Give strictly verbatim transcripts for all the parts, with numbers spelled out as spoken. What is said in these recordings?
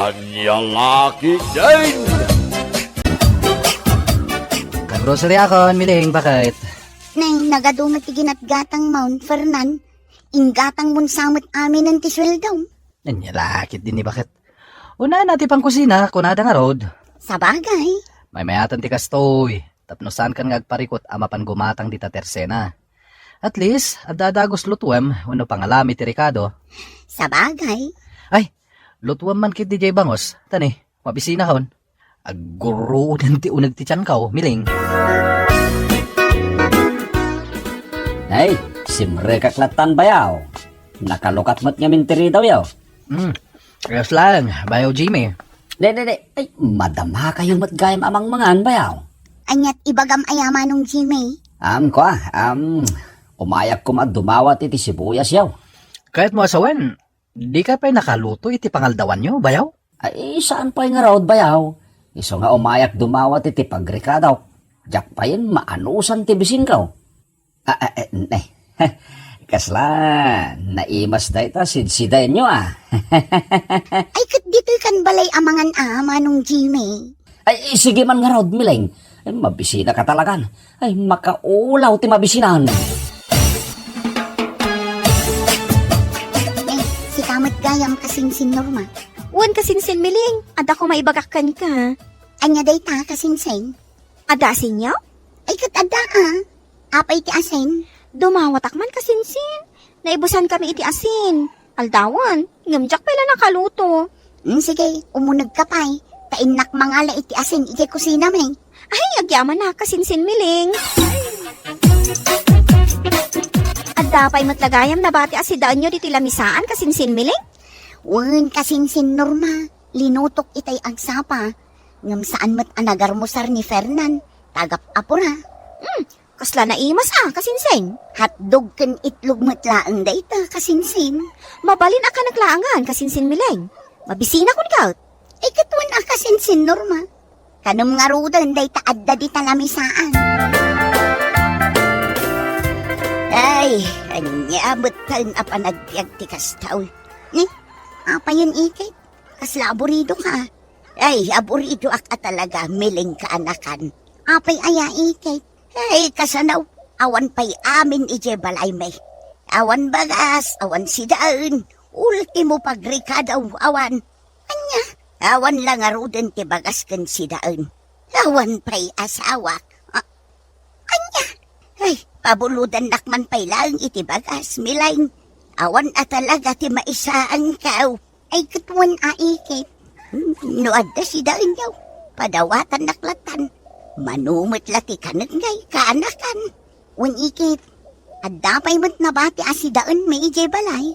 Ania la ketdin? Nag-grocery akon, Miling, baket? Nay, nagadu met ti ginatgatangmon, Fernan. Inggatangmon sa met aminen ti sueldom. Ania la ketdin ni baket? Unana ti pangkusina, kunada ngarud. Sabagay. Maymayatan ti kastoy, tapno saankan nga agparikut a mapan gumatang dita tersena. At least, adda dagus lutuem wenno pangalami ti rekado. Sabagay. Ay, lutuem man ketdi diay bangus. Tani, mabisinakon. Agguruoden ti uneg ti tianko, Miling. Nay, simrekak lattan, bayaw. Nakalukat met ngamin ti ridawyo. Hmm. Ayos lang, Bayaw Jimmy. Ne, ne, ne. Ay, madamakayo met gayam a mangmangan, bayaw. Aniat ibagam aya, Manong Jimmy? Am, kua, am, umayak koma dumawat iti sibuyas, yaw. Kayatmo a sawen, dika pay nakaluto iti pangaldawanyo, bayaw? Ay, saan pay ngarud, bayaw. Isu nga umayak dumawat iti pagrekado. Diak payen maanusan ti bisinko. Ah, ah, eh, eh. Kasla, naimas dayta sidsidaenyo, ah. Ay, ket ditoy kan balay a mangan a, Manong Jimmy. Ay, sige man ngarud, Miling. Ay, mabisinaka talagan. Ay, makaulaw ti mabisinan. Eh, sika met gayam, kasinsin Norma. Wen, kasinsin Miling, adda koma ibagak kenka. Ania dayta, kasinsin? Adda asinyo? Ay, ket adda, ah. Apay ti asin? Dumawatak man, kasinsin. Naibusankami iti asin. Aldawen, ngem diak pay la nakaluto. Mm, sige, umunegka pay. Ta innak mangala iti asin idiay kusinami. Ay, agyamanak, kasinsin Miling. Adda pay met la gayam nabati a sidaenyo ditoy lamisaan, kasinsin Miling? Wen, kasinsin Norma, linutok itay agsapa. Ngem saan met a nagarmusar ni Fernan, ta agap-apura. Hmm, kasla naimas a, kasinsin? Hotdog ken itlog met laeng dayta, kasinsin. Mabalin a kanak laengen, kasinsin Miling. Mabisinakon ket. Ay, ket wen a, kasinsin Norma. Kanem ngaruden dayta adda dita lamisaan. Ay, ania metten a panagbiag ti kasta. Ni, apayen iket? Kasla aburidoka? Ay, aburidoak a talaga, Miling, kaanakan. Apay aya iket? Ay, kasano, awan pay amin idiay balaymi. Awan bagas, awan sidaen, ultimo pagrekado, awan. Ania? Awan la ngaruden ti bagas ken sidaen. Awan pay asawak. A-, ania? Ay, pabulodannak man pay laeng iti bagas, Miling. Awan a talaga ti maisaanko. Ay, ket wen a iket. No adda sidaenyo, padawatannak lattan. Mano met la ti kanengngay, kaanakan. Wen iket, adda pay met nabati a sidaenmi idiay balay.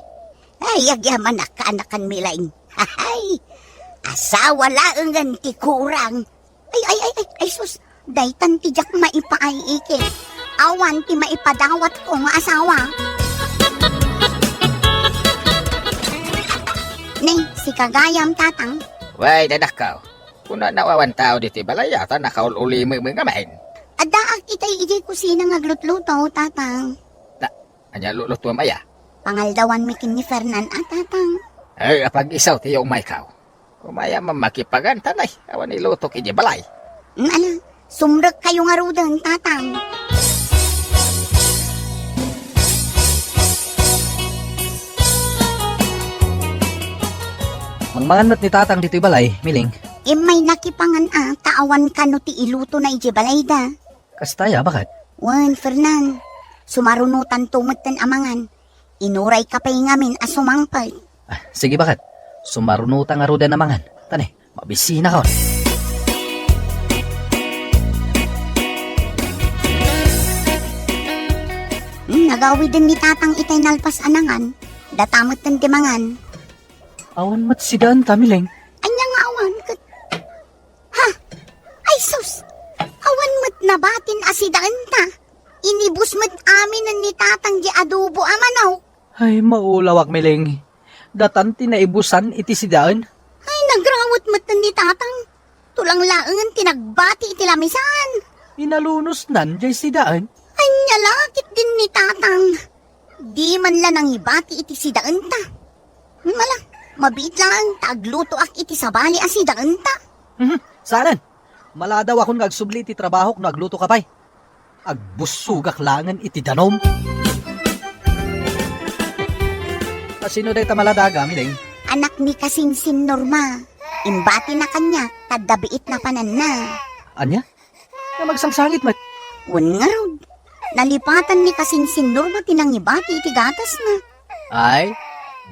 Ay, agyamanak, kaanakan, Miling. Hahay! Asawa laengen ti kurang. Ay, ay, ay, ay, ay, sus! Daytan ti diak maipaay iket. Awan ti maipadawatko nga asawa. Ne, sika gayam, Tatang. Wen, anakko. Kunana, awan tao ditoy balay, ta nakaul-ulimem ngamin. Addaak itay idiay kusina nga aglutluto, Tatang. Na, ania lulutuem aya? Pangaldawanmi ken ni Fernan a, Tatang. Ay, apag-isu ti umayko. Umayam a makipagantan, awan ilutok idiay balay. Mm, ala, sumrekkayo ngaruden, Tatang. Mangmangan met ni Tatang ditoy balay, Miling. Immay nakipangan a, ta awan kano ti ilutona idiay balayda. Kasta aya, baket? Wen, Fernan, sumarunotanto metten a mangan. Inurayka pay ngamin a sumangpet. Ah, sige, baket. Sumarunota ngaruden a mangan. Tani, mabisinakon. Hmm, nagawiden ni Tatang itay nalpas a nangan. Data metten ti mangan. Awan met sidaenta, Miling. Ania nga awan ket? Ha? Ay sus! Awan met nabatin a sidaenta. Inibus met aminen ni Tatang di adobo a manok. Ay, maulawak, Miling. Datan ti naibusan iti sidaen. Ay, nagrawet met ni Tatang. Tulang laengen ti nagbati iti lamisaan. Inalunosnan jay sidaen. Ania la ketdin ni Tatang? Di man la nangibati iti sidaenta. Mala, Mabiit laeng ta aglutoak iti sabali a sidaenta. Mhm, saanen. Maladawakon nga agsubli iti trabahok no aglutoka pay. Agbussogak laengen iti danum. Asino dayta maladaga, Miling? Anak ni Kasinsin Norma. Imbatina kaniak ta adda biit napananna. Ania? Nga agsangsangit met. Wen ngarud, nalipatan ni Kasinsin Norma ti nangibati iti gatasna. Ay,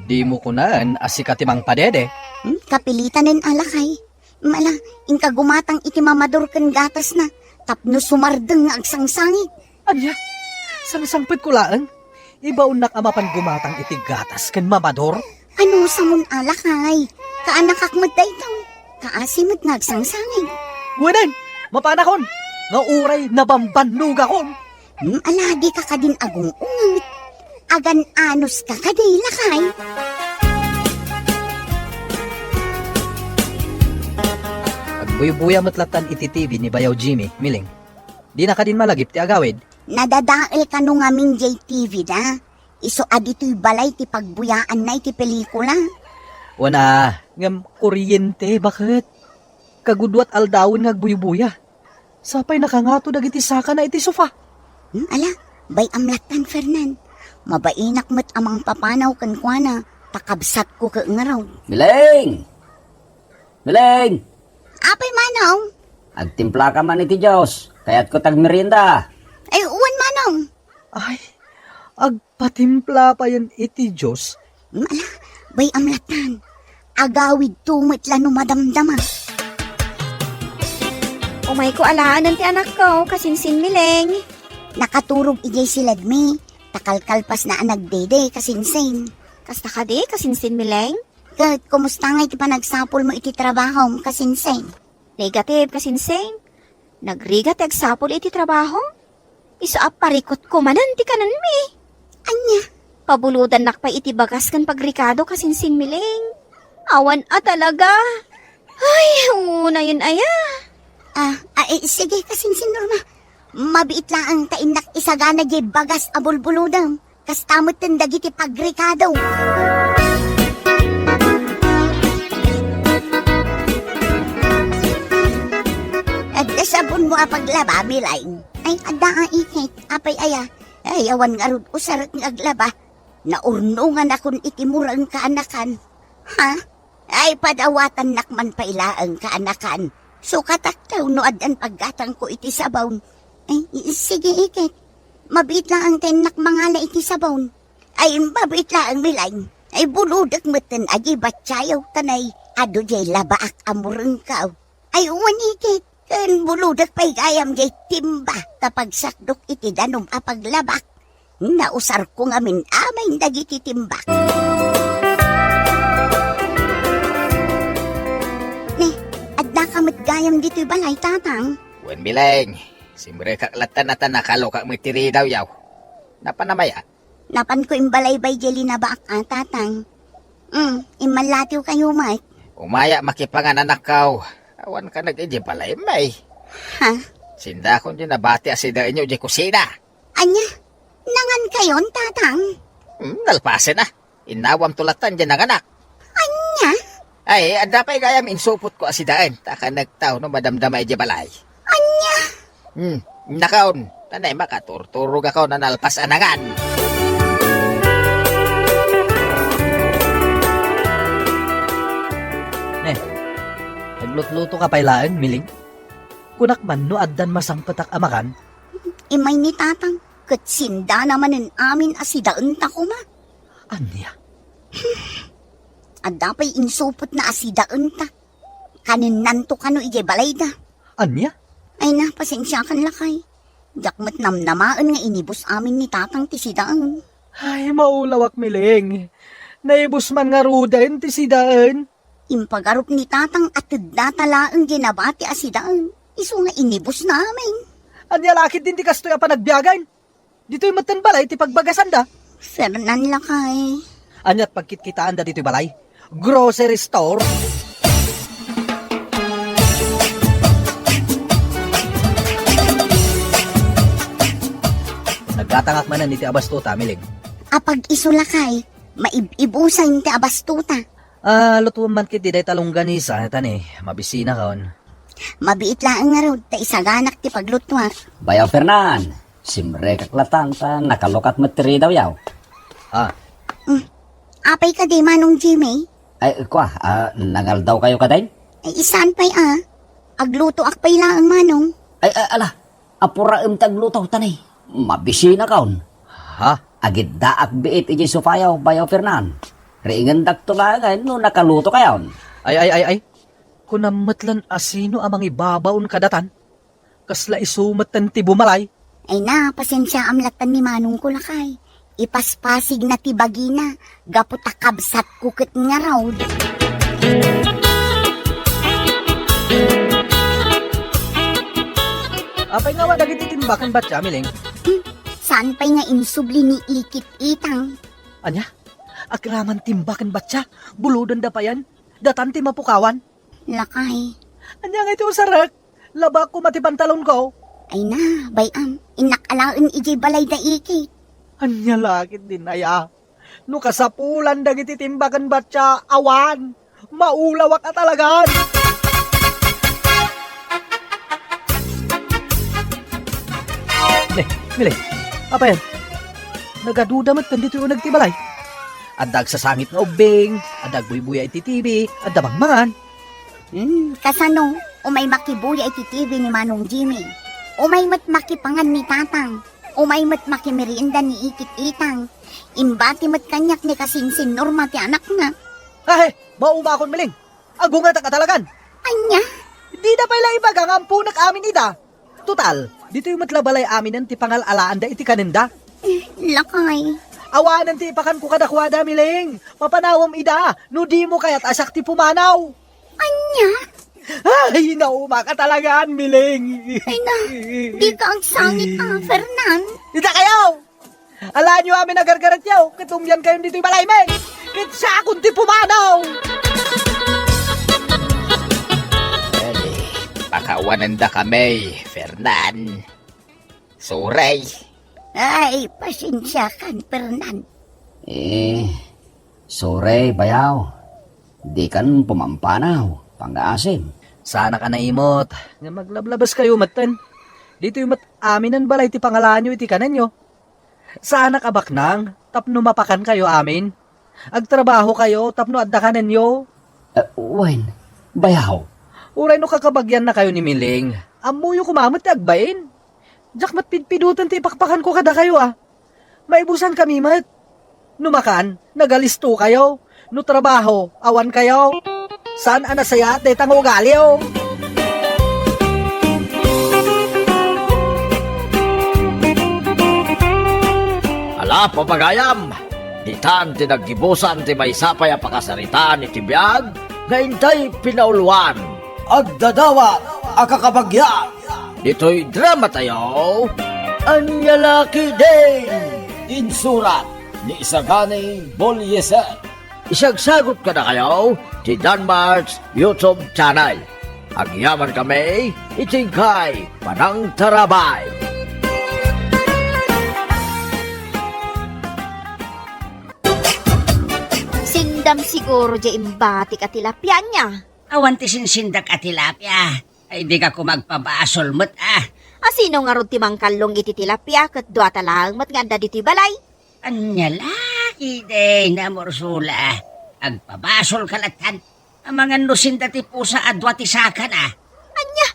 dimo kunaen a sika ti mangpadede. Hmm, kapilitanen a lakay. Mala, inka gumatang iti mamador ken gatasna, tapno sumardeng nga agsangsangit. Ania? Sangsangpetko laeng? Ibaonnak a mapan gumatang iti gatas ken mamador? Anusamon a lakay? Kaanakak met daytoy. Kaasi met nga agsangsangit. Wen, mapanakon nga uray nabambannogakon. Hmm, ala, dika kadin agung-unget. Agan-anos ka kadi, lakay? Agbuybuya met lattan iti T V ni Bayaw Jimmy, Miling. Dina kadin malagip ti agawid. Nadadael kano ngamin jay T V da. Isu a ditoy balay ti pagbuyaanna iti pelikula. Wen a, ngem kuryente, baket? Kagudua ti aldawen nga agbuybuya. Sapay nakangato dagiti sakana iti sofa. Hmm, ala, bay-am lattan, Fernan. Mabainak met a mangpapanaw kenkuana, ta kabsatko ket ngarud. Miling! Miling! Apay, Manong? Agtimplaka man iti juice. Kayatko ti agmerienda. Ay, wen, Manong. Ay, agpatimpla payen iti juice. Ala, bay-am lattan. Agawidto met la no madamdama. Umayko alaen ti anakko, Kasinsin Miling. Nakaturog idiay siledmi. Ta kalkalpasna a nagdede, Kasinsin. Kasta kadi, Kasinsin Miling? Ket kumusta ngay ti panagsapulmo iti trabahom, Kasinsin? Negative, Kasinsin. Nagrigat ti agsapul iti trabaho. Isu a parikutko manen ti kanenmi. Ania? Pabulodannak pay iti bagas ken pagrikado, Kasinsin Miling. Awan a talaga. Ay, unayen aya. Ah, ah, eh, sige, Kasinsin Norma. Mabiit laeng ta innak isagana jay bagas a bulbulodem. Kasta metten dagiti pagrikado. Adda sabonmo a paglaba, Miling? Ay, adda a ikit. Apay aya? Ay, awan ngarud usarek nga aglaba. Naurnonganakon iti mureng kaanakan. Ha? Ay, padawatannak man pay laeng kaanakan. Sukataktaw no addan paggatangko iti sabon. Ay, sige, ikit. Mabiit laeng ta innak mangala iti sabon. Ay, mabiit laeng, Miling. Ay, bulodek metten a jay batsiayo, ta nay, adu jay labaak a murengko. Ay, wen ikit. Ken bulodek pay gayam jay timba ta pagsakdok iti danum a paglabak. Nausarko ngamin amin dagiti timbak. Ne, addaka met gayam ditoy balay, Tatang? Wen, Miling, simrekak latta ta nakalokak met ti ridawyaw. Napan a mayat? Napanko imbalaybay jay linabaak a, Tatang. Mm, immallatiwkayo met. Umaya makipangan, anakko. Awan ka nag-idi balay, may. Ha? Sindakon jay nabati a sidaenyo jay kusina. Ania? Nangankayon, Tatang? Hmm, nalpasen a. Innawamto latta jay nanganak. Ania? Ay, adda pay gayam insupotko a sidaen, ta kanektaw no madamdama idiay balay. Ania? Hmm, nakaon, ta nay makaturturogakon a nalpas a nangan. Ne, naglutlutoka pay laeng, Miling? Kunak man no addan masangpetak a makan? Immay ni Tatang, ket sindana manen amin a sidaenta koma. Ania? Adda pay insupotna a sidaenta. Kanennanto kano idiay balayda. Ania? Ay na, pasensiakan lakay. Diak met namnamaen nga inibus amin ni Tatang ti sidaen. Ay, maulawak, Miling. Naibus man ngaruden ti sidaen. Impagarup ni Tatang a teddata laeng jay nabati a sidaen. Isu nga inibusna amin. Ania la ketdin ti kastoy a panagbiagen? Ditoy metten balay ti pagbagasanda. Fernan lakay. Aniat pagkitkitaanda ditoy balay? Grocery store? Naggatangak manen iti abastuta, Miling. Apag isu lakay, maib-ibusan ti abastuta. Ah, lutuem man ketdi dayta longganisa, tani, mabisinakon. Mabiit laeng ngarud ta isaganak ti paglutuak. Bayaw Fernan, simrekak latan ta nakalukat met ti ridaw, yaw. Ah. Mm. Apay kadi, Manong Jimmy? Ay, kua, ah, nangaldawkayo kadin? Ay, saan pay, ah? Aglutoak pay laeng, Manong. Ay, ay, ala, apuraem ti agluto, tani. Mabisinakon. Ha? Agiddaak biit idiay sofayo, Bayaw Fernan. Riingandakto laeng no nakalutokayon. Ay, ay, ay, ay. Kunam met lan a sino a mangibabaon kadatan? Kasla isu metten ti bumalay. Ay na, pasensiaam latan ni manongko, lakay. Ipaspasigna ti bagina, gapu ta kabsatko ket ngarud. Apay nga awan dagiti timba ken batsia, Miling? Hmm, saan pay nga insubli ni Ikit Itang? Ania? Agraman timba ken batsia? Bulodenda payen? Datan ti mapukawan? Lakay. Ania ngay ti usarek? Labak koma ti pantalonko. Ay na, bay-am. Innak alaen idiay balay da Ikit. Ania la ketdin aya? No kasapulan dagiti timba ken batsia, awan. Maulawak a talagan. Ne, Mili, apay? Nagaduda met ken ditoy uneg ti balay. Adda agsasangit nga ubbing, adda agbuybuya iti T V, adda mangmangan. Hmm, kasano? Umay makibuya iti T V ni Manong Jimmy. Umay met makipangan ni Tatang. Umay met makimerienda ni Ikit Itang. Imbati met kaniak ni kasinsin Norma ti anakna. Ahe, maumakon, Miling. Agungetak a talagan. Ania? Dida pay la ibaga nga amponak amin ida. Total, ditoy met la balay aminen ti pangal-alaanda iti kanenda. Eh, lakay. Awanen ti ipakanko kadakuada, Miling. Mapanawem ida, no dimo kayat a siak ti pumanaw. Ania? Ay, naumak a talagan, Miling. Ay na, dika agsangit a, Fernan. Ita kayo! Alaenyo amin a gargaretyo, ket umyankayon ditoy balaymi. Ket siakon ti pumanaw. Ay, pakawanendakami, Fernan. Sorry. Ay, pasensiakan, Fernan. Eh, sorry, bayaw. Dikan pumampanaw, pangngaasim. Saanak a naimot nga maglablabes kayo metten. Ditoy met aminen balay ti pangalaenyo iti kanenyo. Saanak a baknang tapno mapakan kayo amin. Agtrabaho kayo tapno adda kanenyo. Eh, wen, bayaw. Uray no kakabagian na kayo ni Miling, ammoyo koma met ti agbain. Diak met pidpiduten ti ipakpakanko kadakayo a. Maibusan kami met. No makan, nagalisto kayo. No trabaho, awan kayo. Saan a nasayaat dayta nga ugalio? Ala, papagayam, ditan ti naggibusan ti maysa pay a pakasaritaan iti biag nga intay pinauluan. Agdadawat a kakabagian. Ditoy drama tayo, Ania La Ketdin! Insurat ni Isagani Bolieser. Isagsagot kadakayo ti Danmark's YouTube channel. Agyaman kami iti inkay panangtarabay. Sindam siguro diay imbatik a tilapia, ania? Awan ti sinsindak a tilapia. Ay, dika koma agpabasol met, a. A, sino ngarud ti mangkallong iti tilapia ket dua ta laeng met nga adda ditoy balay? Ania la ketdin, Amor Sula. Agpabasolka latan. Amangan no sinda ti pusa a dua ti sakana. Ania?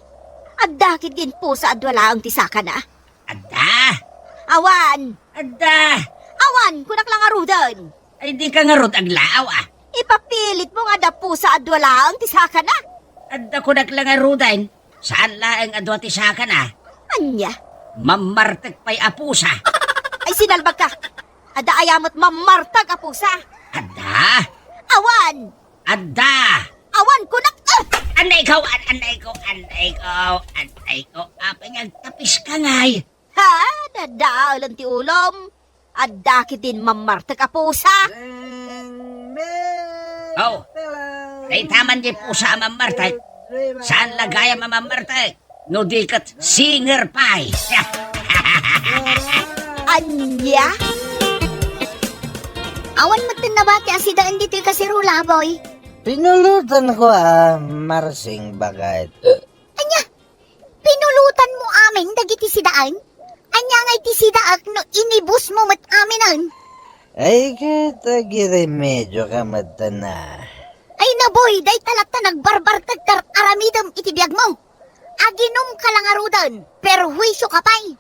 Adda ketdin pusa a dua laeng ti sakana? Adda. Awan. Adda. Awan, kunak la ngaruden. Ay, dika ngarud aglaaw, a. Ipapilitmo nga adda pusa a dua laeng ti sakana. Adda kunak la ngaruden. Saan laeng a dua ti sakana. Ania? Mammartek pay a pusa. Ay, sinalbagka. Adda aya met mammartek a pusa? Adda. Awan. Adda. Awan kunak, eh! Anay ko, an-, anay ko, anay ko, anay ko. Apay nga agtapiska ngay? Ha? Dadaelen ti ulom? Adda ketdin mammartek a pusa? Oh. Dayta man diay pusa a mammartek. Saan la gayam a mammartek? No di ket singer pay. Ania? Awan metten nabati a sidaen ditoy kaserola, boy. Pinulotanko a, Marsing, baket. Ania? Pinulotanmo amin dagiti sidaen? Ania ngay ti sidaek no inibusmo met aminen? Ay, ket agiremedioka met a. Ay, naboy, dayta latta nagbarbartek ti ar-aramidem iti biagmo. Aginumka la ngaruden, perhuisioka pay.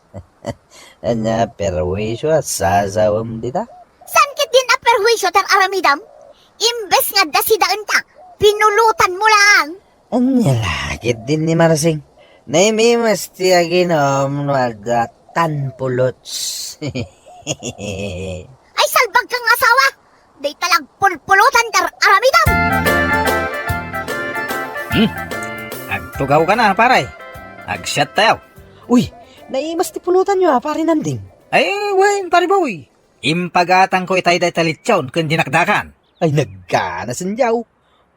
Ania perhuisio a sasawem dita? Saan ketdin a perhuisio ti ar-aramidem? Imbes nga adda sidaenta, pinulotanmo laeng. Ania la ketdin ni Marsing? Naimimas ti aginum no adda tan pulots. Ay, salbagka nga asawa! Dayta la agpulpulotan ti ar-aramidem! Hmm? Agtugawka na, pare. Agsiattayo. Uy, naimas ti pulotanyo a, Pare Nanding. Ay, wen, Pare Boy. Impagatangko itay dayta litson ken dinakdakan. Ay, naggana sendiaw.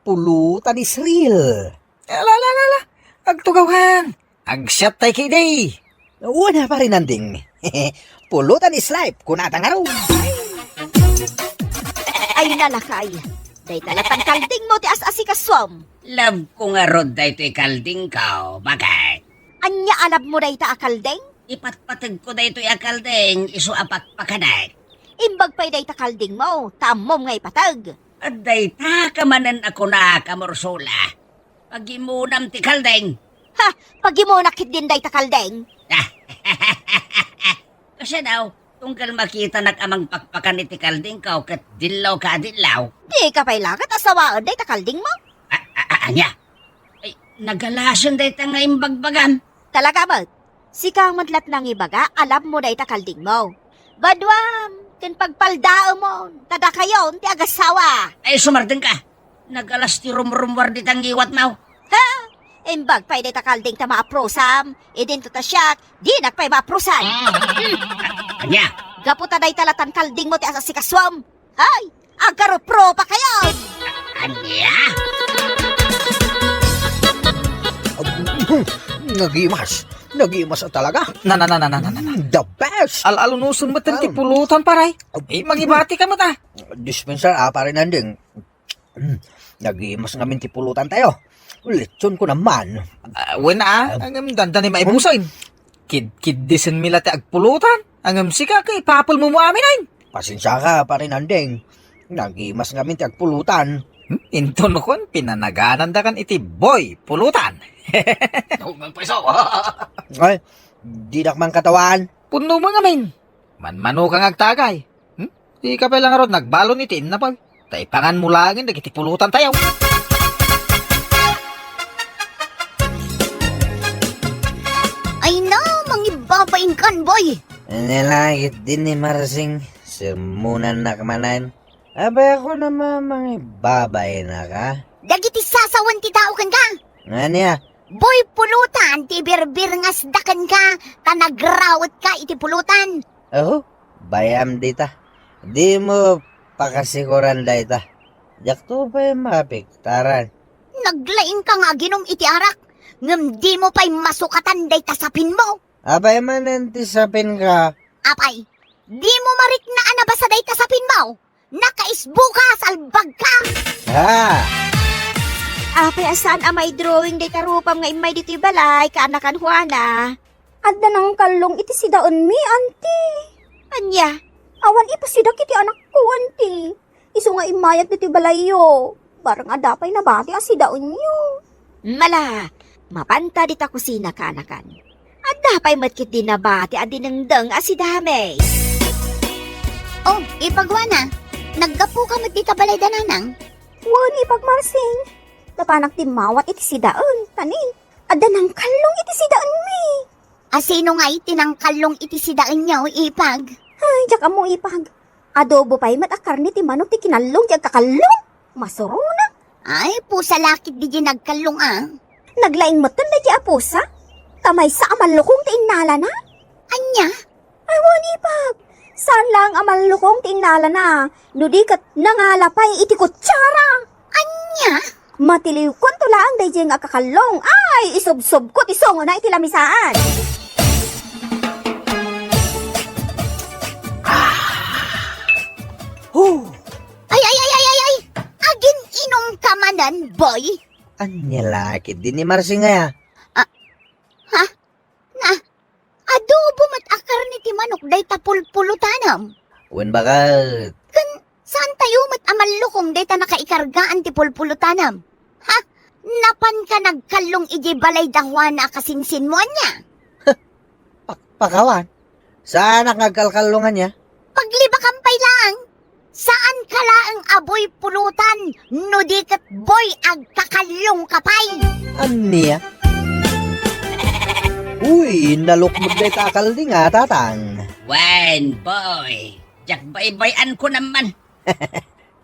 Pulotan is real. Ala, ala, ala, ala. Agtugawkan. Agsiattay kidi. Wen a, Pare Nanding. Pulotan is life, kunata ngarud. Ay, nalakay. Dayta latta kaldingmo ti as-asikasuam. Love ko ngarud daytoy kaldingko. Baket? Ania a love mo dayta a kalding? Ipatpategko daytoy a kalding isu a pakpakanek. Imbag pay dayta kaldingmo, ta ammom nga ipateg. Adda ita ka manen a kunak a Ursula. Pagimonam ti kalding. Ha! Pagimunak ketdin dayta kalding? Kasano? Tunggal makitanak a mangpakpakan iti kaldingko ket dillaw ka a dillaw. Dika pay la ket asawaen dayta kaldingmo? A-, a-, a-, ania? Ay, nagalasen dayta nga imbagbagam. Talaga met? Sika met latta nangibaga a love mo dayta kaldingmo. Baduam, ken pagpaldaemon, ta dakayon ti agasawa. Ay, sumardengka. Nagalas ti rumrummuar dita ngiwatmo. Ha? Imbag pay dayta kalding ta maaprusam. Idinto ta siak, dinak pay maaprusan. Ania? Gapu ta dayta latta kaldingmo ti as-asikasuam. Ay, agkarupropakayon! Ania? Nagimas. Nagimas a talaga. Na, na, na, na, na, na, na. Mm, the best. Al-alunusen met ti pulotan, pare. Ay, mangibatika met, a. Dispensa, a, Pare Nanding. Mm, nagimas ngamin ti pulotantayo. Litson ko naman. A, wen, a, ngem dandani maibusen. Kid-, kiddisenmi la ti agpulotan. Ngem sika, ket ipapelmo amin, ay. Pasensiaka, Pare Nanding. Nagimas ngamin ti agpulotan. Hmm? Inton kuan, pinanaganandakan iti boy pulotan. Nagpaiso. Ay, dinak man katawan. Punno mo ngamin. Manmanoka nga agtagay. Hmm? Dika pay la ngarud nagbalon iti innapoy. Ta ipanganmo laengen dagiti pulotantayo. Ay na, mangibabainkan, boy! Ania la ketdin ni Marsing, sermonannak manen. Apay, a kunam a mangibabainaka? Dagiti sasawen ti tao kenka. Ania? Boy, pulotan ti birbirngasda kenka, ta nagrawetka iti pulotan. Aho, bayam dita. Dimo pakasikuran dayta. Diakto pay mapiktaran. Naglaingka nga aginum iti arak, ngem dimo pay masukatan dayta sapinmo. Apay manen ti sapinka? Apay, dimo mariknaan a basa dayta sapinmo? Nakaisboka, salbagka! Ha! Apay a saan a maidrawing dayta rupam nga immay ditoy balay, kaanakan Juana? Adda nangkallong iti sidaenmi, anti. Ania? Awan ipasidak iti anakko, anti. Isu nga immayak ditoy balayyo. Bareng adda pay nabati a sidaenyo. Mala, mapanta dita kusina, kaanakan. Adda pay met ketdi nabati a dinengdeng a sidami. Oh, ipag Juana, naggapuka met dita balay da nanang? Wen, ipag Marsing. Napanak dimmawat iti sidaen, tani. Adda nangkallong iti sidaenmi. A sino ngay ti nangkallong iti sidaenyo, ipag? Ay, diak ammo, ipag. Adobo pay met a karne ti manok ti kinallong ti agkakallong. Masuruna. Ay, pusa la ketdi diay nagkallong, a. Naglaing metten daydiay a pusa. Ta maysa a mallukong ti innalana. Ania? Awan, ipag. Saan laeng a mallukong ti innalana. No di ket nangala pay iti kutsara. Ania? Matiliwkonto laeng daydiay nga agkakallong. Ay, isubsubko ti sungona iti lamisaan. Huh! Ay, ay, ay, ay, ay, ay! Agin-inumka man, pulutan, boy? Ania la ketdi ni Marsi ngay a? Ah, ha? Na, adobo met a karne ti manok dayta pulpulutanam. Wen baket. Ken saantayo met a mallukong dayta nakaikargaan ti pulpulutanam. Ha? Napanka nagkallong idiay balay da Juana a kasinsinmo ania? Pa-, pakawan. Saanak nga agkalkallong ania? Paglibakam pay laeng. Saanka laeng a boy pulutan, no di ket boy agkakallongka pay. Ania? Uy, nalukmeg dayta a kalding a, tatang. Wen, boy. Diak baybay-anko naman.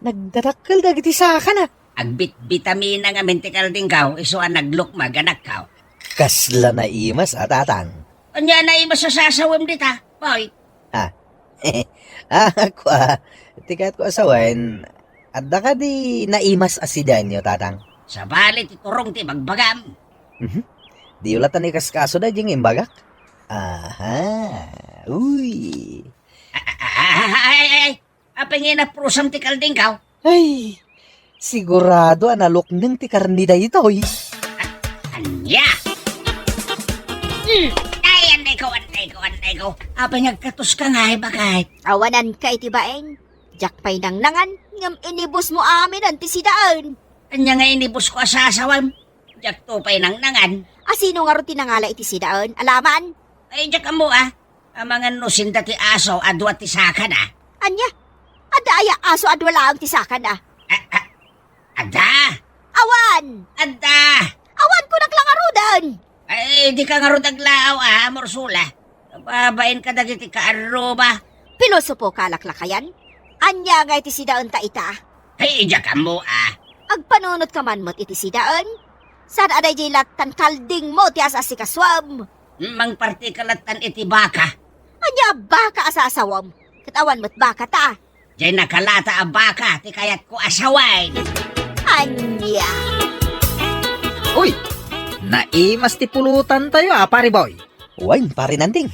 Nagdadakkel dagiti sakana. Agbitbitamina ngamin ti kaldingko, isu a naglukmeg, anakko. Kasla naimas a, tatang. Ania naimas a sasawem dita, boy? Ha? Ah, kua, ti kayatko a sawen, adda kadi naimas a sidaenyo, tatang? Sabali ti turong ti bagbagam. Mhm. Diyo latta ikaskaso daydiay nga imbagak? Aha. Uy. A-, a-, a-, ay, ay, ay. Apay nga inaprusam ti kaldingko? Ay, sigurado a nalukneng ti karne daytoy. A-, ania? Hmm. Ay, annayko, annayko, annayko. Apay nga agkatoska ngay, baket? Awananka iti baeng. Diak pay nangnangan, ngem inibusmo aminen ti sidaen. Ania nga inibusko a sasawem? Diakto pay nangnangan. A, sino ngarud ti nangala iti sidaen? Alaman? Ay, diak ammo a. Amangan no sinda ti aso a dua ti sakana. Ania? Adda aya aso a dua laeng ti sakana? A, a, adda? Awan! Adda! Awan, kunak la ngaruden. Ay, dika ngarud aglaaw a, Ursula. Babain kadagiti kaarruba. Pilosopo ka, laklakayan. Ania ngay ti sidaenta ita? Ay, diak ammo a. Agpanunotka man met iti sidaen? Saan a daydiay lattan kaldingmo ti as-asikasuem? Mangpartika lattan iti baka. Ania a baka a sasawem? Ket awan met bakata. Diay nakalata a baka ti kayatko a sawen. Ania? Uy! Naimas ti pulutantayo a, Pari Boy. Wen, Pari Nanding.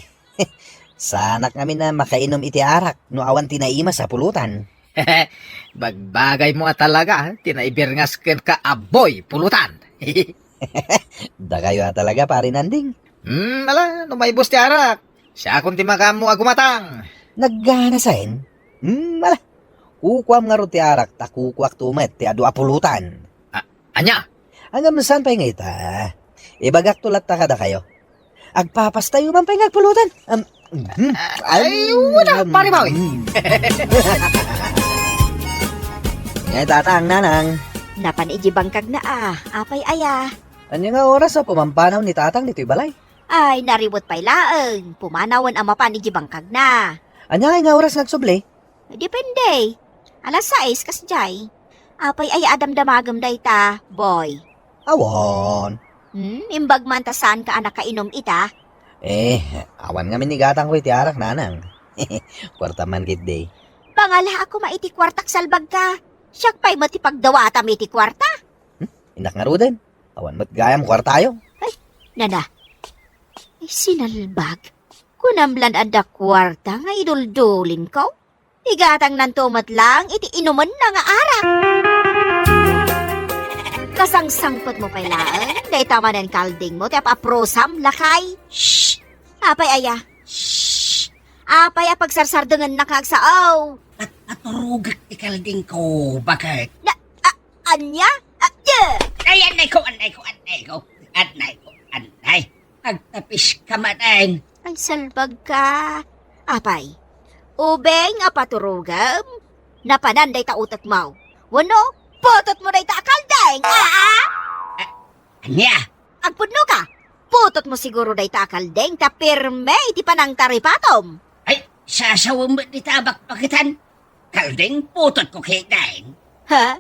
Saanak ngamin a makainom iti arak no awan ti naimas a pulutan. Bagbagaymo a talaga ti naibirngas kenka a boy pulutan. Dakayo a talaga, Pari Nanding. Hmm, ala, no maibus ti arak, siakon ti makaammo a gumatang. Naggana saen? Hmm, ala. Kukuam ngarud ti arak ta kukuakto met ti adu a pulutan. A-, ania? Ngem saan pay nga ita? Ibagakto latta kadakayo. Agpapastayo man pay nga agpulutan. Am, mhm. Ay, wala, Pari Boy. Mm. Ngay, tatang, nanang. Napan idiay bangkagna a. Apay aya? Ania nga oras a pumampanaw ni tatang ditoy balay? Ay, nariwet pay laeng. Pumanawen a mapan idiay bangkagna. Ania nga oras nga agsubli? Depende. Alas sais, kasdiay. Apay aya a damdamagem dayta, boy? Awan. Hmm, imbag man ta saanka a nakainom ita? Eh, awan ngamin igatangko iti arak, nanang. Kuarta man ketdi. Pangalaak koma iti kuartak, salbagka. Siak pay met ti pagdawatam iti kuarta. Hmm? Innak ngaruden. Awan met gayam kuartayo. Ay, nana. Ay, sinalbag. Kunam lan adda kuarta nga iduldulinko? Igatangnanto met laeng iti inumenna nga arak. Kasangsangpetmo pay laeng, dayta manen kaldingmo ti apaprosam, lakay. Shh! Apay aya? Shh! Apay a pagsarsardengennak nga agsao? At aturogek ti kaldingko, baket. Na, a, ania? A, di! Ay, annayko, annayko, annayko. Annayko, annay. Agtapiska manen. Ay, salbagka. Apay, ubing a paturogem? Napanan dayta utekmo. Wenno, putotmo dayta a kalding. Aa! A, ania? Agpudnoka. Putotmo siguro dayta a kalding ta pirme iti panangtaripatom. Ay, sasawem met dita a bakbaketan. Kalding, putotko ketdin. Ha?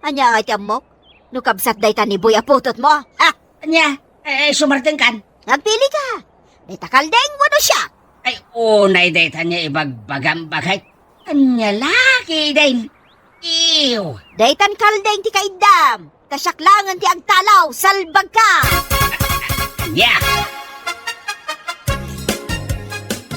Ania ngay ti ammok? No kabsat dayta ni Boy a putotmo, ha? Ania? Eh, sumardengkan. Agpilika. Dayta kalding wenno siak? Ay, unay dayta nga ibagbagam, baket. Ania la ketdin? Ew. Daytan kalding ti kaiddam. Ta siak laengen ti agtalaw, salbagka! Ania?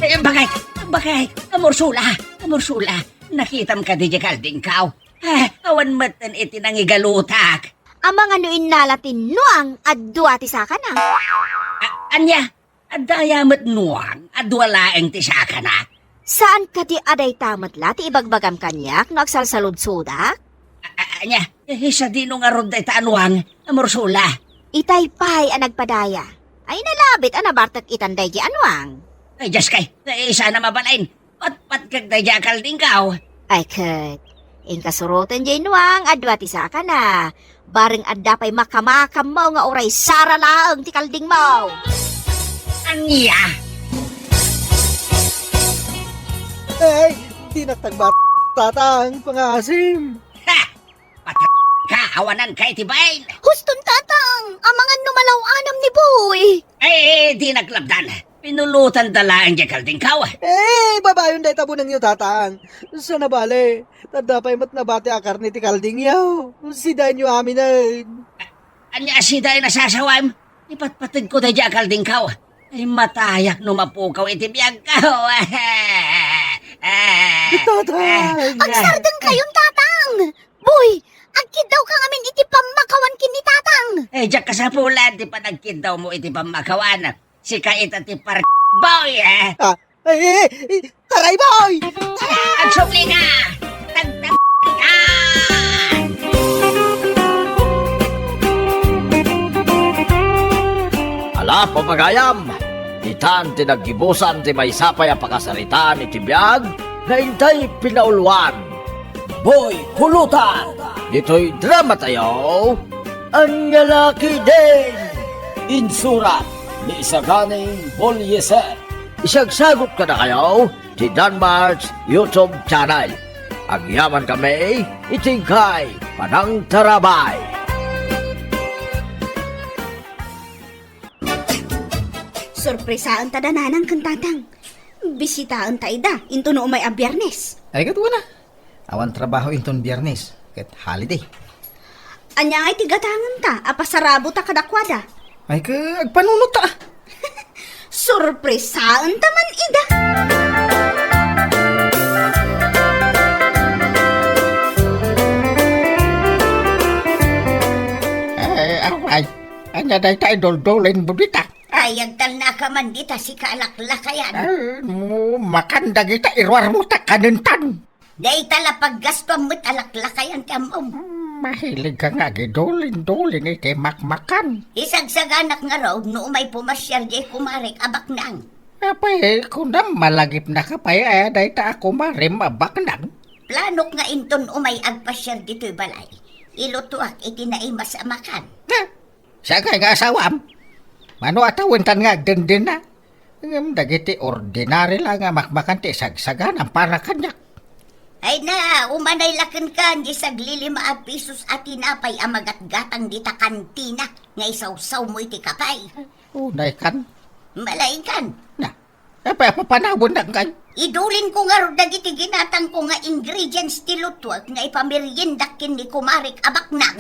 Eh, baket, baket, Ursula, Ursula, nakitam kadi diay kaldingko? Eh, awan metten iti nangigalutak. Amangan no innala ti nuang a dua ti sakana. A-, ania? Adda aya met nuang a dua laeng ti sakana? Saan kadi a dayta met la ti ibagbagam kaniak no agsalsaludsodak? A-, a-, ania? Eh, sadino ngarud dayta a nuang a mursula? Itay pay a nagpadaya. Ay, nalabit a nabartek itan daydi a nuang. Ay, Diyos kay, eh, sana mabalin. Patpat kag daydi a kaldingkaw. Ay, ket, inka suroten diay nuang a dua ti sakana. Bareng adda pay makamakammo nga uray sara laeng ti kaldingmo. Ania? Ay, dinak tagbat, tatang, pangasim. Ha! Patay ka, awanan ka iti bain. Huston, tatang, amangan no malaw-anam ni Boy. Ay, dinak labdan. Pinulotanda laeng diay kaldingkaw. Eh, babayon dayta bunengyo, tatang. Sana bale, tadda pay met nabati a karne ti kaldingyo. Sidaenyo aminen. A-, ania a sidaen a sasawam? Ipatpateg ko daydi a kaldingkaw. Ay, matayak no mapukaw iti biagko. Tatang! Agsardengkayon, tatang! Boy, agkiddaw ka ngamin iti pammakawan ken ni tatang. Eh, diak kasapulan ti panagkiddawmo iti pammakawan. Sika ita ti par-, boy, eh. Ah, eh, eh, eh, taray, boy! Agsubli ka! Tagtag ka! Ala, papagayam! Itan ti naggibusan ti maysa pay a pakasaritaan iti biag nga intay pinauluan. Boy Kulutan! Ditoy drama tayo, Ania La Ketdin! Insurat ni Isaganing Bolieser. Isagsagut kadakayo ti Danmart's YouTube channel. Agyaman kami iti inkay panangtarabay. Sorpresaen ta da nanang ken tatang. Bisitaen ta ida, into no umay a Biernes. Ay, ket wen a. Awan trabaho inton Biernes, ket holiday. Ania ngay ti gatangen ta a pasarabo ta kadakuada? Ay, ket agpanunot ta. Sorpresaen ta man ida. Eh, aray, ania dayta iduldulin mo dita? Ay, agtalnaka man dita sika a laklakayan. Ay, mo, makan dagita iruarmo ta kanentan. Dayta la paggastuam met a laklakayan ti am-om. Hmm, mahilig ka nga agidulin-dulin iti makmakan. Isagsaganak ngarud no umay pumasiar diay kumarek a baknang. Apay, kunam malagipnaka pay a dayta a kumarem a baknang? Planok nga inton umay agpasiar ditoy balay, ilutuak iti naimas a makan. Ha? Siak nga asawam? Mano a tawentan nga agdendena? Ngem dagiti ordinary la nga makmakan ti isagsaganam para kaniak. Ay na, umanay la kenkan di saglilima a pisos a tinapay a magatgatang dita kantina nga isawsawmo iti kapay. Unay kan? Malay kan? Na, apay a papanawennakon? Idulinko ngarud dagiti ginatangko nga ingredients ti lutuak nga ipameriendak ken ni kumarek a baknang.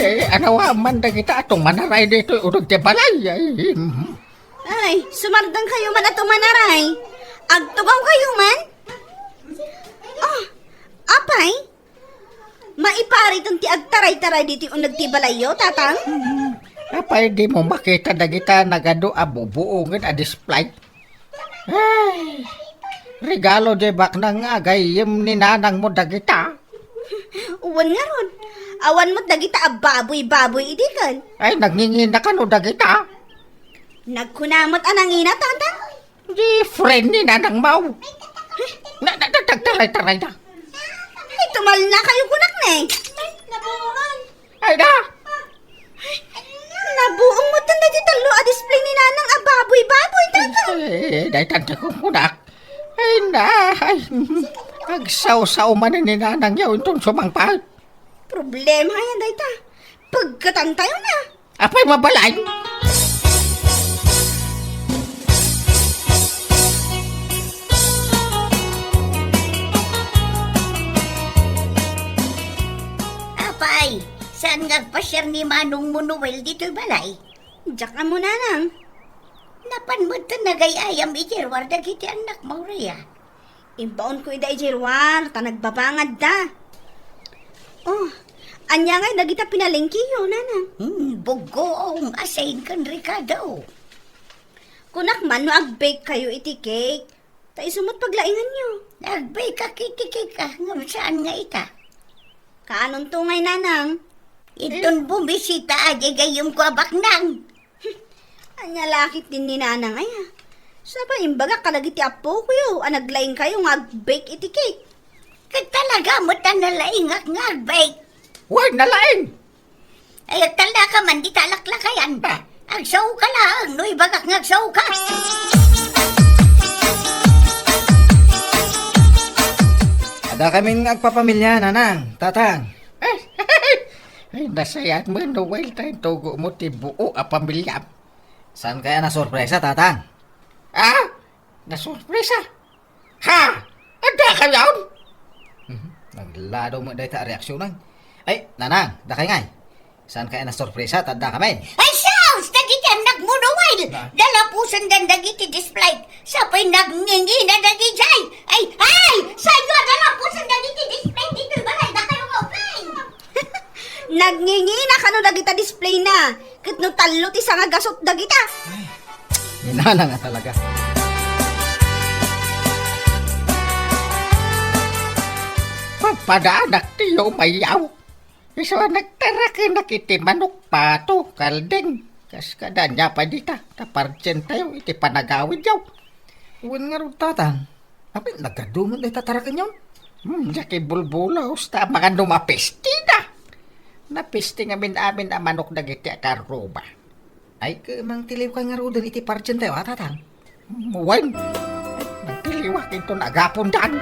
Eh, anawa man dagita a tumanaray ditoy uneg ti balay. Ay, mm. Ay, sumardengkayo man a tumanaray. Agtugawkayo man? Oh, apay? Maipariton ti agtaray-taray ditoy uneg ti balayyo, Tatang? Hmm. Apay, dimo makita dagita nagadu a bubuongen a display? Ay, regalo diay baknang nga agayyem ni nanangmo dagita. Wen ngarud, awan met dagita a baboy-baboy idi ken. Ay, nangingina kano dagita? Nagkuna met a nangina, Tatang? Di friend ni nanangmo. Na, na, na, nagtaray-taray na. Ay, tumalnakayo kunak ne. Ay, nabuongan. Ay, na. Nabuong mo tanda di tallo a display ni nanang a baboy-baboy, Tatang. Eh, daytan ti kunkunak. Ay, na, ay, agsawsaw man ni nanangyo inton sumangpet. Problema yan, dayta. Pagkatantayo na. Apay, mabalay? Apay, saan nga agpasiar ni Manongmo Noel ditoy balay? Diak ammo, Nanang. Napan met ta nagay-ayam iti ruar dagiti annakmo, Rhea. Imbaonko ida idiay ruar, ta nagbabangadda. Oh, ania ngay dagita pinalengkeyo, nanang? Hmm, buggoong, asin ken rekado. Kunak man no ag-bake kayo iti cake, ta isu met paglainganyo. Ag-bake ak iti cake, ah, ngem saan nga ita? Kaanonto ngay, nanang? Iton bumisita a di gayyemko a baknang. Ania la ket ni nanang aya? Sapa imbagak kadagiti appokoyo a naglaing kayo nga ag-bake iti cake. Ket talaga met a nalaingak nga ag-bake. Wen, nalaing! Ay, agtalna ka man, di talaklakayan. Ba? Agsao ka laeng, no ibagak nga agsao ka. Adda kamin nga agpapamilya, nanang, tatang. Ay, nasayaat mo, Noel, ta intugo mo ti buo a pamilyam. Saan kaya nasorpresa, tatang? Ah? Nasorpresa? Ha? Adda kayon? Mhm. Nagladaw mo dayta a reaksyonan. Ay, nanang, dakay ngay. Saan kaya nasorpresa, tadda kamin? Ay, sus! Dagiti annakmo, Noel! Na? Dalapusen dan dagiti display. Sapay nagngingina dagijay. Ay, ay! Sayo a dalapusen dagiti display ditoy balay. Dakayo nga ubbing! Nagngingina kano dagita display na. Ket no tallo ti sangagasut dagita. Ay, inana nga talaga. Papadaanak ti umayaw. Isu a nagtarakenak iti manok, pato, kalding. Kas kada ania pay dita, ta partsentayo iti panagawidyo. Wen ngarud, tatang, apay nagadu met dayta tarakenyon? Hmm, diak ibulbulos, ta amangan no mapestida. Napesti ngamin-amin a manok dagiti akarruba. Ay, ket mangtiliwka ngaruden iti partsentayo, a, tatang? Wen, mangtiliwak inton agapondan.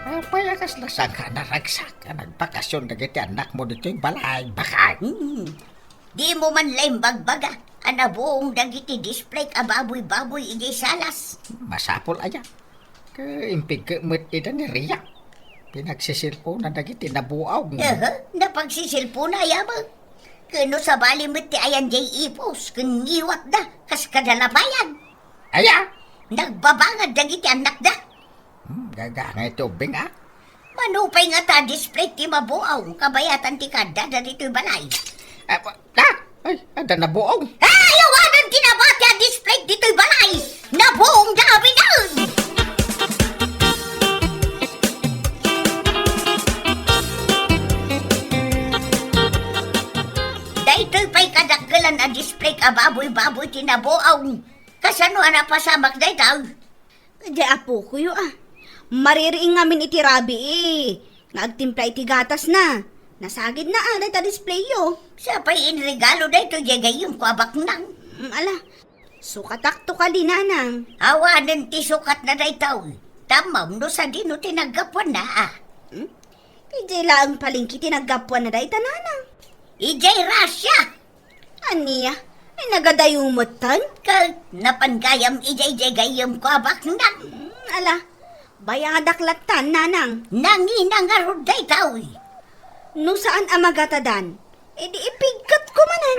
Apay a kasla saan ka naragsak a nagbakasyon dagiti annakmo ditoy balay, bakay? Hmm. Dimo man la imbagbaga a nabuong dagiti display a baboy-baboy idiay salas. Masapul aya. Ket impigko met ida ni Ria. Pinagsisilpona dagiti nabuong. Aha, napagsisilpona aya met. Ket no sabali met ti ayan diay ipus, ken ngiwatda, kas kada lapayan. Aya? Nagbabangad dagiti annakda. Hmm, gagangay ti ubbing, a? Mano pay ngata a display ti mabuong kabayatan ti kaaddada ditoy balay? Ah, pa-, ah! Ay, adda nabuong. Ay, awanen ti nabati a display ditoy balay! Nabuong da amin! Daytoy pay kadakkelan a display a baboy-baboy ti nabuong. Kasano a napasamak daytoy? Diay apokoyo, a. Maririing ngamin iti rabii nga agtimpla iti gatasna. Nasagidna, a, dayta displayyo. Sapay inregalo daytoy diay gayyemko a baknang. Mm, ala, sukatakto kadi, nanang. Awanen ti sukatna daytoy. Tammom no sadino ti naggapuanna, a. Hmm? Idiay laeng palengke ti naggapuanna dayta, nanang. Idiay Russia. Ania? Ay, nagadayo metten? Ket napan gayam idiay diay gayyemko a baknang. Hmm, ala, bayadak lattan, nanang. Nangina ngarud daytoy. No saan a magatadan, idi ipiggatko manen.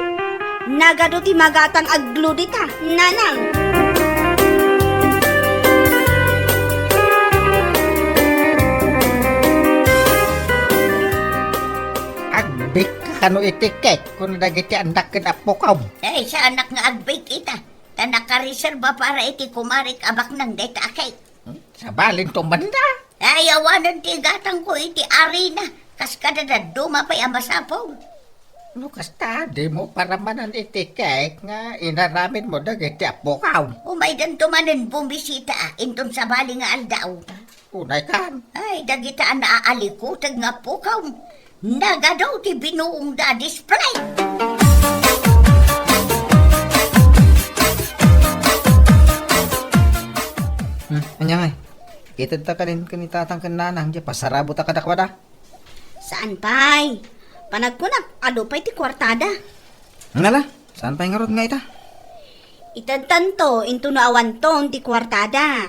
Nagadu ti magatang a glue dita, nanang. Agbake kano iti cake, kuna dagiti annak ken appokom. Ay, saanak nga agbake ita. Ta nakareserba para iti kumarik a baknang dayta a cake. Hmm? Sabalinto man da. Ay, awanen ti igatangko iti arina. Kas kada dadduma pay a masapul. No kasta, dimo paramanan iti cake nga inaramidmo dagiti appokom. Umaydanto manen bumisita, inton sabali nga aldaw. Unay kan. Ay, dagita a naalikuteg nga appokom. Nagadu ti binuongda a display. Hmm, ania ngay? Itedta kadin ken ni tatang ken nanang, diay pasarabota kadakuada. Saan pay? Panagkunak, adu pay ti kuartada. Nala, saan pay ngarud nga ita? Itedtanto, intono awanton ti kuartada.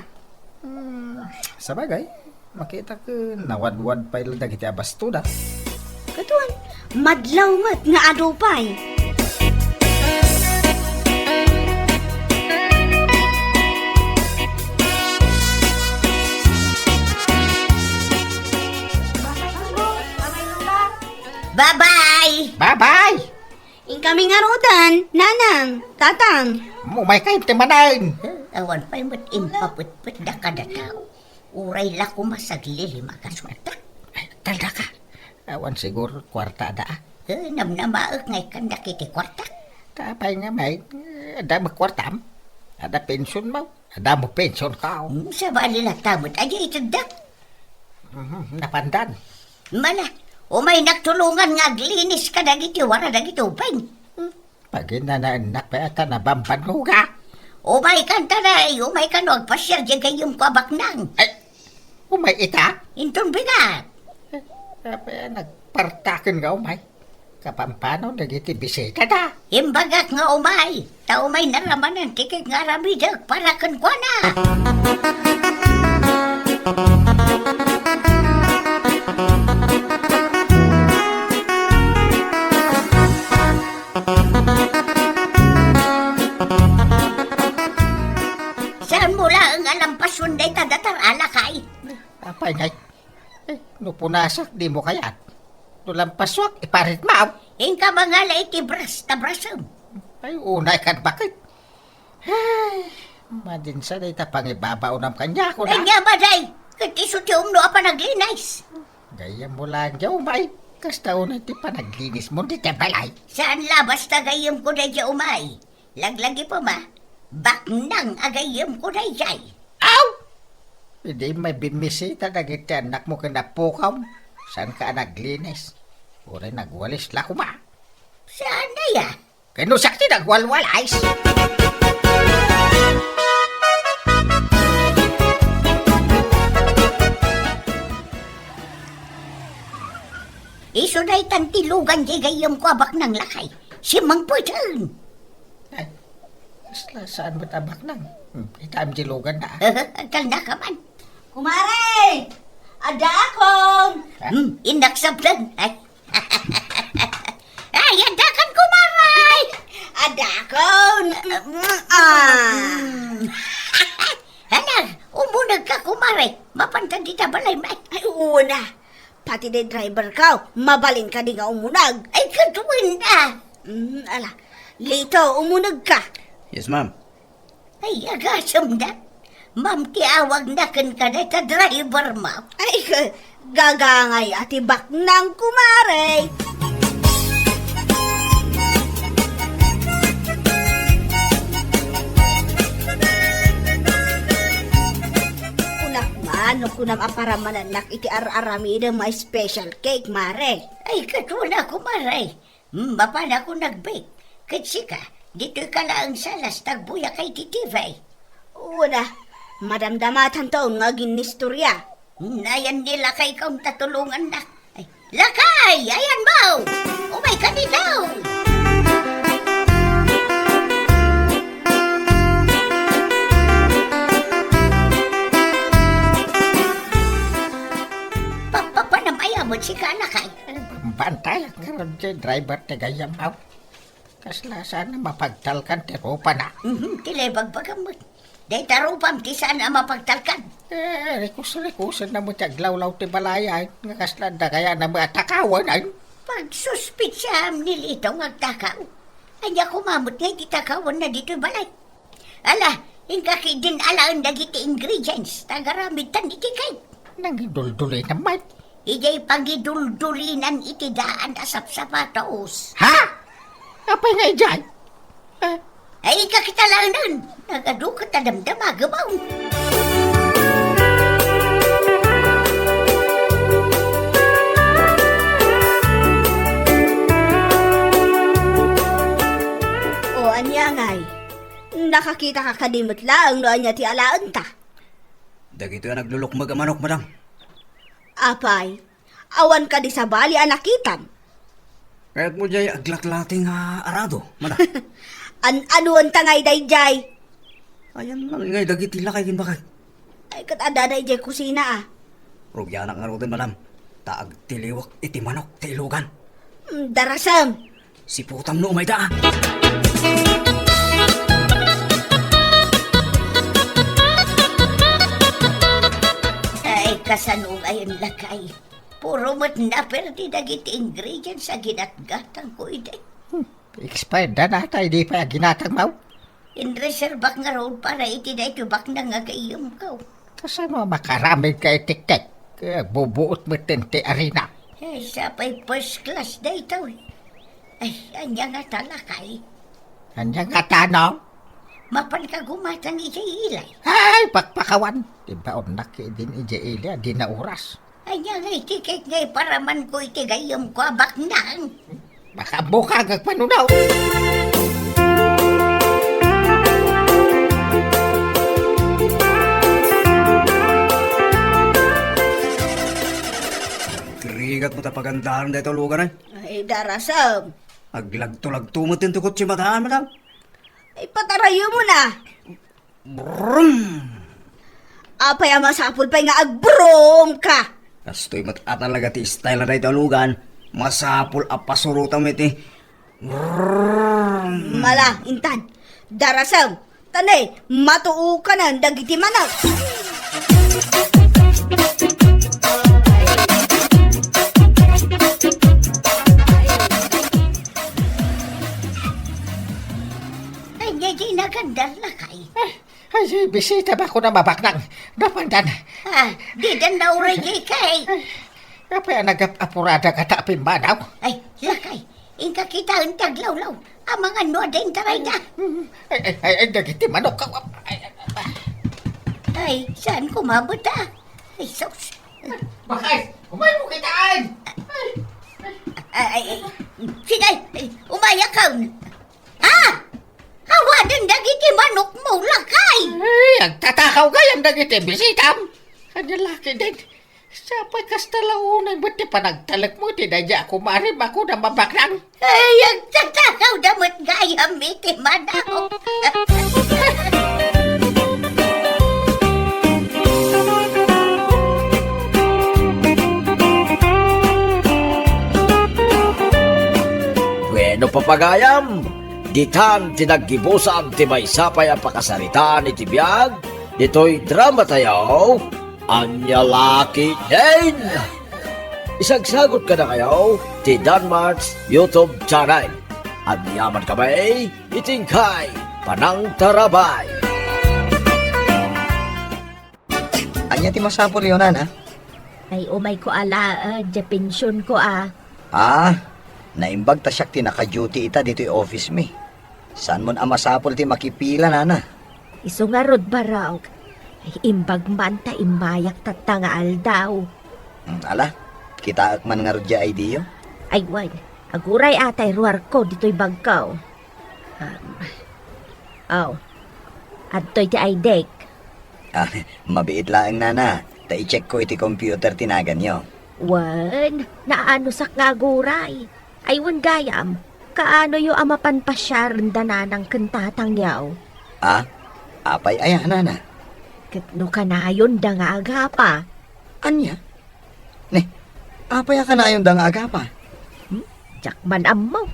Hmm, sabagay, makita ken nawadwad pay la dagiti a bastoda. Kaduan, Madlaw met nga adu pay. Babay! Babay! Inkami ngaruden, nanang, tatang. Umay kayo ti manen. Awan pay met impapetpet da kada tao. Uray la koma saglilima ka suelta. Ay, talda ka. Awan sigur kuarta da, ah. Eh, namnamaek nga ikkan dakiti kuarta. Tapay nga may, eh, adda mo kuartam? Adda pension mo? Adda mo pension ka, oh. Hmm, sabali la ta met, adda iteddak. Mhm, napandan. Mala, umay naktulongan nga aglinis ka dagiti wara dagiti ubing. Hmm. Paginanaennak pay a ta nabambannoga. Umay kan ta, nay, umay kano agpasiar diay gayyemko a baknang. Ay, umay ita? Inton bigat. Eh, apay a nagpartaken nga umay? Kapampano dagiti bisita da? Imbagak nga umay, ta umay naramanen ti kek nga aramidek para kenkuana. Saan mo laeng a lampason dayta datar a lakay? Apay ngay? Eh, no punasak, di mo kayat. No lampasuak, iparit mo. Inka mangala iti bras, ta brasem. Ay, unay kan bakit? Ay, madinsa dayta pangibabaonam kaniak, kuna. Anya, maday, ket isu ti umno a panaglinis. Gayyem mo laeng diay umay. Kasta unay ti panaglinis mo dita balay. Saan la basta gayyemko daydiay umay. Laglagipem a, baknang a gayyemko daydiay. Aw! Idi may bimmisita dagiti annakmo ken appokom, saanka a naglinis. Uray nagwalis la koma. Saan aya? Ken no siak ti nagwalwalis. Isu daytan ti lugan diay gayyemko a baknang, lakay. Simmangpeten. Ay, kasla saan met a baknang? Hmm, itaem diay luganna, ah. Agtalna ka man. Kumare! Addaakon! Hmm, innak sablan. Ay. Ay, addakan, kumare! Addaakon! Ah. Hala, umuneg ka, kumare. Mapanta dita balay, may. Ay, una. Pati day driver ka, mabalin kadi nga umuneg. Ay, kaduin na. Mm, ala. Lito, umuneg ka. Yes, ma'am. Ay, agasem na. Ma'am, ti awag na ken ka dayta driver mo. Ay, ka-, gagangay a ti baknang, kumare. Kunak man, no kunam a paramanannak iti ar-aramidem a special cake, mare. Ay, kaduana, kumare. Hmm, mapanakon agbake. Ket sika, ditoy ka laeng salas ta agbuyaka iti T V. Una, madamdamatanton nga aginnistorya. Hmm, ayan ni lakayko ta tulongannak. Ay, lakay! Ayan mo! Umay ka dito! Papapanam aya met sika, lakay. Ay, bantay, ngarud ti driver ti gayyem, aw. Kasla saan a mapagtalkan ti rupana. Mhm, ti lebagbagam met. Dayta rupam ti saan a mapagtalkan. Eh, rikus-rikusen na met ti aglawlaw ti balay, ay, nga kasla adda kayatna met a takawan, ay. Pagsuspitsaam ni Lito nga agtakaw. Ania koma met nga iti takawanna ditoy balay. Ala, inka ketdin alaen dagiti ingredients, ta agaramidtan iti cake. Nangiduldulinam met. Idiay pangiduldulinan iti daan a sapsapatos. Ha? Apay nga idiay? Ah. Ay, inka ketdin alaen. Nagadu ket ta damdamagem. O, ania ngay? Nakakitaka kadi met laeng no ania ti alaenta? Dagitoy a naglulukmeg a manok, madam. Apay, awan kadi sabali a nakitam? Kayatmo diay aglaklati nga arado, madam? An-anuenta ngay daydiay? Ayan man ngay dagiti lakay ken bakay. Ay, ket adda daydiay kusina, a. Rugianak ngaruden, madam, ta agtiliwek iti manok ti ilugan. Hmm, darasem. Siputam no umayda, a. Ay, kasano ngayen, lakay? Puro met naperdi dagiti ingredients a ginatgatangko idi. Hmm, expired da natay, di pay aginatang, maw? Inreserbak ngarud para iti daytoy baknang nga gayyemko. Kasano a makaaramidka iti cake? Eh, bubuot metten ti arina. Eh, sapay first class daytoy. Ay, ania ngata, lakay? Ania ngata, no? Mapanka gumatang idiay ilay? Ay, pakpakawan! Ibaonnak idin idiay ilay, di na oras. Ania ngay ti cake nga iparamanko iti gayyemko a baknang? Makaammoka nga agpanunaw. Agrigat met a pagandaran dayta a lugan, ay. Ay, darasem. Aglagto-lagto met ti kotse, madam, madam. Ay, patarayemon a. Brum! Apay a masapul pay nga agbrumka? Kastoy met a talaga ti style na dayta a lugan. Masapul a pasurotam iti brum! Mala, intan. Darasem. Tane, matuokanan dagiti manok. Ay, di, di nagandar, lakay. Ay, ay, bisita ba ko na mabaknang? Napandan. Ah, di dan nauray di kay. Ay, apay a nagap-apurada ka ta pimmanaw? Ay, lakay, inka kitaen ti aglawlaw. Amangan no adda intarayda. Ay, ay, ay, ay, dagiti manok ka. Ay, ay, ay. Ay, saan ko mabuta? Ay, sus. Bakay, umay mo kitaan! Ay, ay, ay, ay. Sige, ay, umaya ka. Ah! Awanen dagiti manok mo, lakay! Ay, agtatakaw gayam dagiti bisitam. Kanya laki din. Sapay kasta la unay met ti panagtalek mo ti daydi a kumare bako na mabaknang. Ay, agtatakaw da met gayam iti manok. Bueno, papagayam, ditan ti naggibusan ti maysa pay a pakasaritaan iti biag ditoy drama tayo. Ania la ketdin! Isagsagut kadakayo ti Danmart's YouTube channel. Aniaman kami iti inkay panangtarabay. Ania ti masapulyo, nana? Ay, umayko a laeng, diay pensionko a. Ah, naimbag ta siak ti naka-duty ita ditoy office mi. Saanmon a masapul ti makipila, nana? Isu ngarud, barok. Ay, imbag man ta immayak tatta nga aldaw. Hmm, ala, kitaek man ngarud diay I D-yo. Ay, wen, aguray a tay ruarko ditoy bagko. Um, aw, adtoy ti I D-k. Ah, mabiit laeng, nana, ta i-check ko iti computer ti naganyo. Wen, naanusak nga aguray. Ay, wen gayam, kaanoyo a mapan pasiaren da nanang ken tatangyo? Ah, apay aya, nana? Ket no kanayonda nga agapa. Ania? Ne, apay a kanayonda nga agapa? Hmm? Diak man ammo.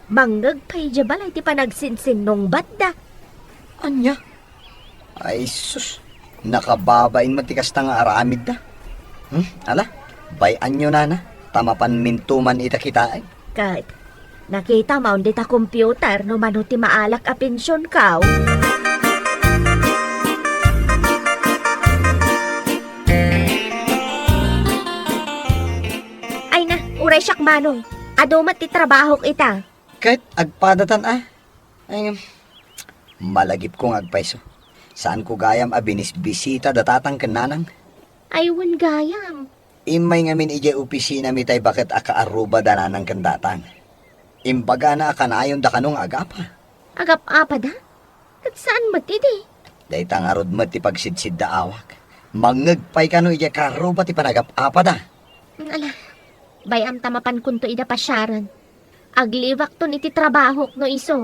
Mangngeg pay idiay balay ti panagsinsinnungbatda. Ania? Ay, sus. Nakababain met ti kasta nga aramidda. Hmm? Ala, bay-anyo, nana, ta mapan mintuman ita kitaen. Ket, nakitam a undi ta computer no mano ti maalak a pensionko? Ay na, uray siak, manong. Adu met ti trabahok ita. Ket agpadatan a. Ay, malagipko nga agpayso. Saanko gayam a binisbisita da tatang ken nanang. Ay, wen gayam. Immay ngamin idiay opisinami tay baket a kaarruba da nanang ken tatang. Imbagana a kanayonda kano nga agapa. Agap-apada? Ket saan met idi? Dayta ngarud met ti pagsidsiddaawak. Mangngeg pay kano idiay kaarruba ti panagap-apada. Ala, bay-am ta mapankonto ida pasiaren. Aglibakton iti trabahok no isu.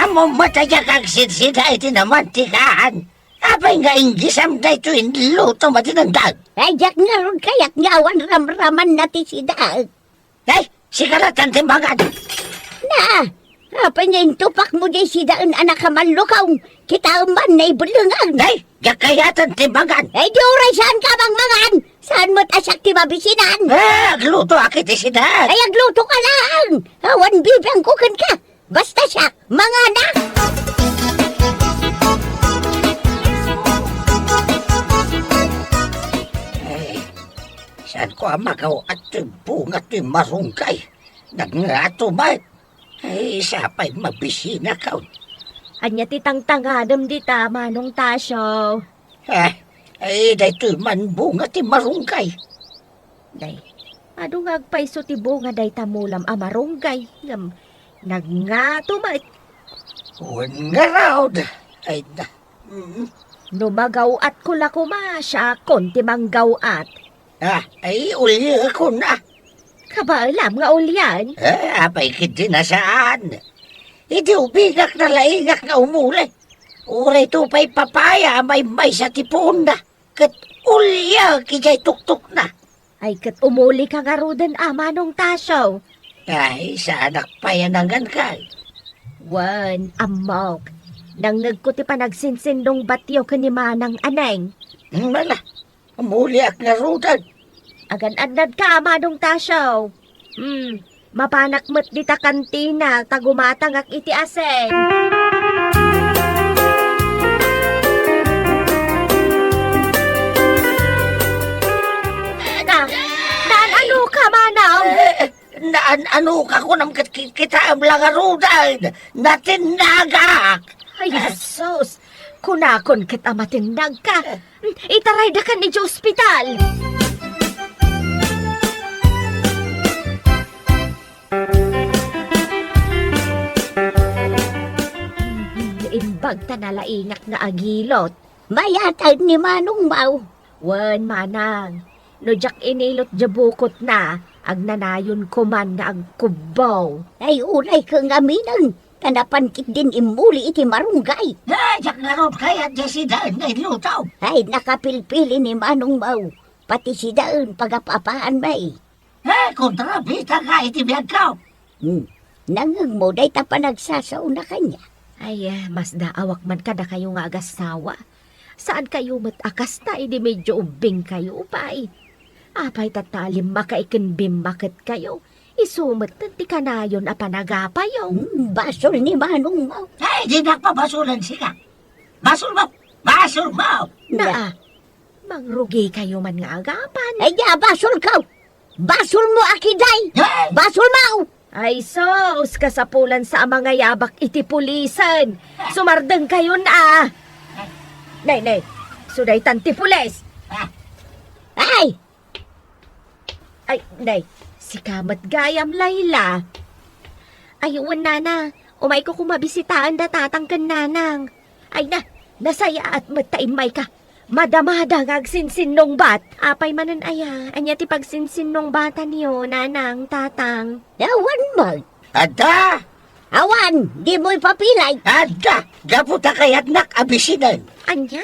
Ammom met a diak agsidsida iti namantikahan. Apay nga inggisam daytoy inluto madi nangdag? Ay, diak ngarud kayat nga awan ramramanna ti sida. Ay, sika latta ti mangan. Na, apay nga intupakmo diay sidaen a nakamallukaw? Kitaem man, naibellengan. Ay, diak kayatan ti mangan. Ay, di uray saan ka mangmangan. Saan met a siak ti mabisinan? Ah, aglutoak iti sidaek. Ay, agluto ka lang. Awan bibiangko kenka. Basta siak, mangana. Ay, saan ko a magaw-at toy bunga toy marunggay? Nagngato met. Ay, sapay mabisinakon. Ania ti tangtangadem dita, Manong Tasyo? Ah, ay, daytoy man bunga ti marunggay. Day, adu nga agpayso ti bunga dayta mulam a marunggay, ngem nagngato met. Wen ngarud, ay na. Mm. No magaw-atko la koma, siakon ti manggaw-at. Ah, ay, uliekon a. Kabaelam nga ulian? Eh, apay ketdi a saan. Idi ubingak, nalaingak nga umuli. Uray to pay papaya a maymaysa ti puonna, ket uliek idiay tuktukna. Ay, ket umulika ngaruden a, Manong Tasyo. Ay, saanak pay a nangan kay. Wen, ammok. Nangngegko ti panagsinsinnungbatyo ken ni Manang Aneng. Hmm, ala, umuliak ngaruden. Agan-annadka a, Manong Tasyo. Hmm, mapanak met dita kantina ta gumatangak iti asin. Na, naan-ano ka, Manang? Eh, naan-ano ka kunam ket ki-, kitaem la ngaruden. Natinnagak. Ay, Jesus! Kunakon ket a matinnagka. Itaraydakan idiay ospital. Imbag ta nalaingak nga agilot. Mayat ni Manong Mau. Wen, Manang. No diak inilot diay bukotna, agnanayonko man nga agkubbo. Ay, uray ket ngaminen, ta napan ketdin immuli iti marunggay. Ay, diak ngarud kayat diay sidaen nga inluto. Ay, nakapilpili ni Manong Mau, pati sidaen pagap-apaan met. Eh, kontrabida nga iti biagko. Hmm. Nangngegmo dayta panagsasaona kaniak? Ay, eh, masdaawak man kadakayo nga agassawa. Saankayo met a kasta idi medyo ubbingkayo pay. Apay ta tallimmakayo ken bimmaketkayo? Isu met ti kanayon a panagapayo. Hmm, basol ni Manong Mau. Ay, dinak pabasolen sika. Basolmo! Basolmo! Naa, mangrugikayo man nga agapan. Ay, di a basolko! Basolmo a kiday! Ay! Basolmo! Ay sus, kasapulansa a mangayabak iti pulisen. Sumardengkayon a. Nay, nay, isu daytan ti pulis. Ay! Ay, nay, sika met gayam, Layla. Ay, wen, nana, umayko koma bisitaen da tatang ken nanang. Ay na, nasayaat met ta immayka. Madamada nga agsinsinnungbat. Apay manen aya? Ania ti pagsinsinnungbatanyo, nanang, tatang? Awan man. Adda! Awan, dimo ipapilay. Adda! Gapu ta kayatnak a bisinen. Ania?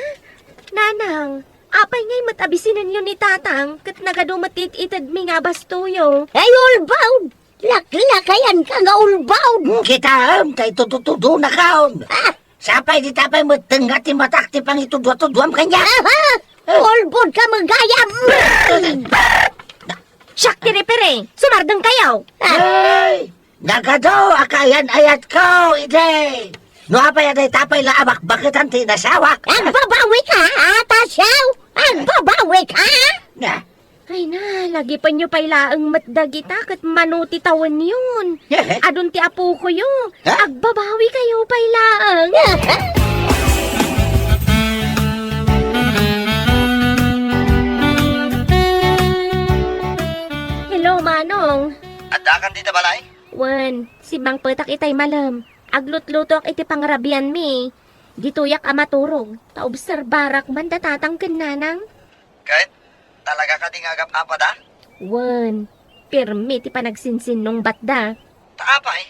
Nanang, apay ngay met a bisinenyo ni tatang ket nagadu met ti it-itedmi nga bastoyo? Ay, ulbaw! Laklakayanka nga ulbaw! Hmm, kitaem, ta itudutudonakon. Ah! Sapay dita pay met tengnga ti matak ti pangitudua-tuduam kaniak. Aha! Eh. Ulbodka met gayam! Siak ti referee, sumardengkayo! Ah! Ay! Nagadu a kaayan-ayatko idi! No apay a dayta pay la a bakbaketan ti inasawak? Agbabawika, a Tasyo! Agbabawika! Na, Ay na, lagipenyo pay laeng met dagita ket mano ti tawenyon. Adun ti apokoyo. Ha? Agbabawikayo pay laeng. Hello, Manong. Addakan dita balay? Wen, simmangpetak itay malem. Aglutlutoak iti pangrabianmi. Ditoyak a maturog, ta obserbarak man da tatang ken nanang. Ket, talaga kadi nga agap-apada? Wen, pirmi ti panagsinsinnungbatda. Ta apay,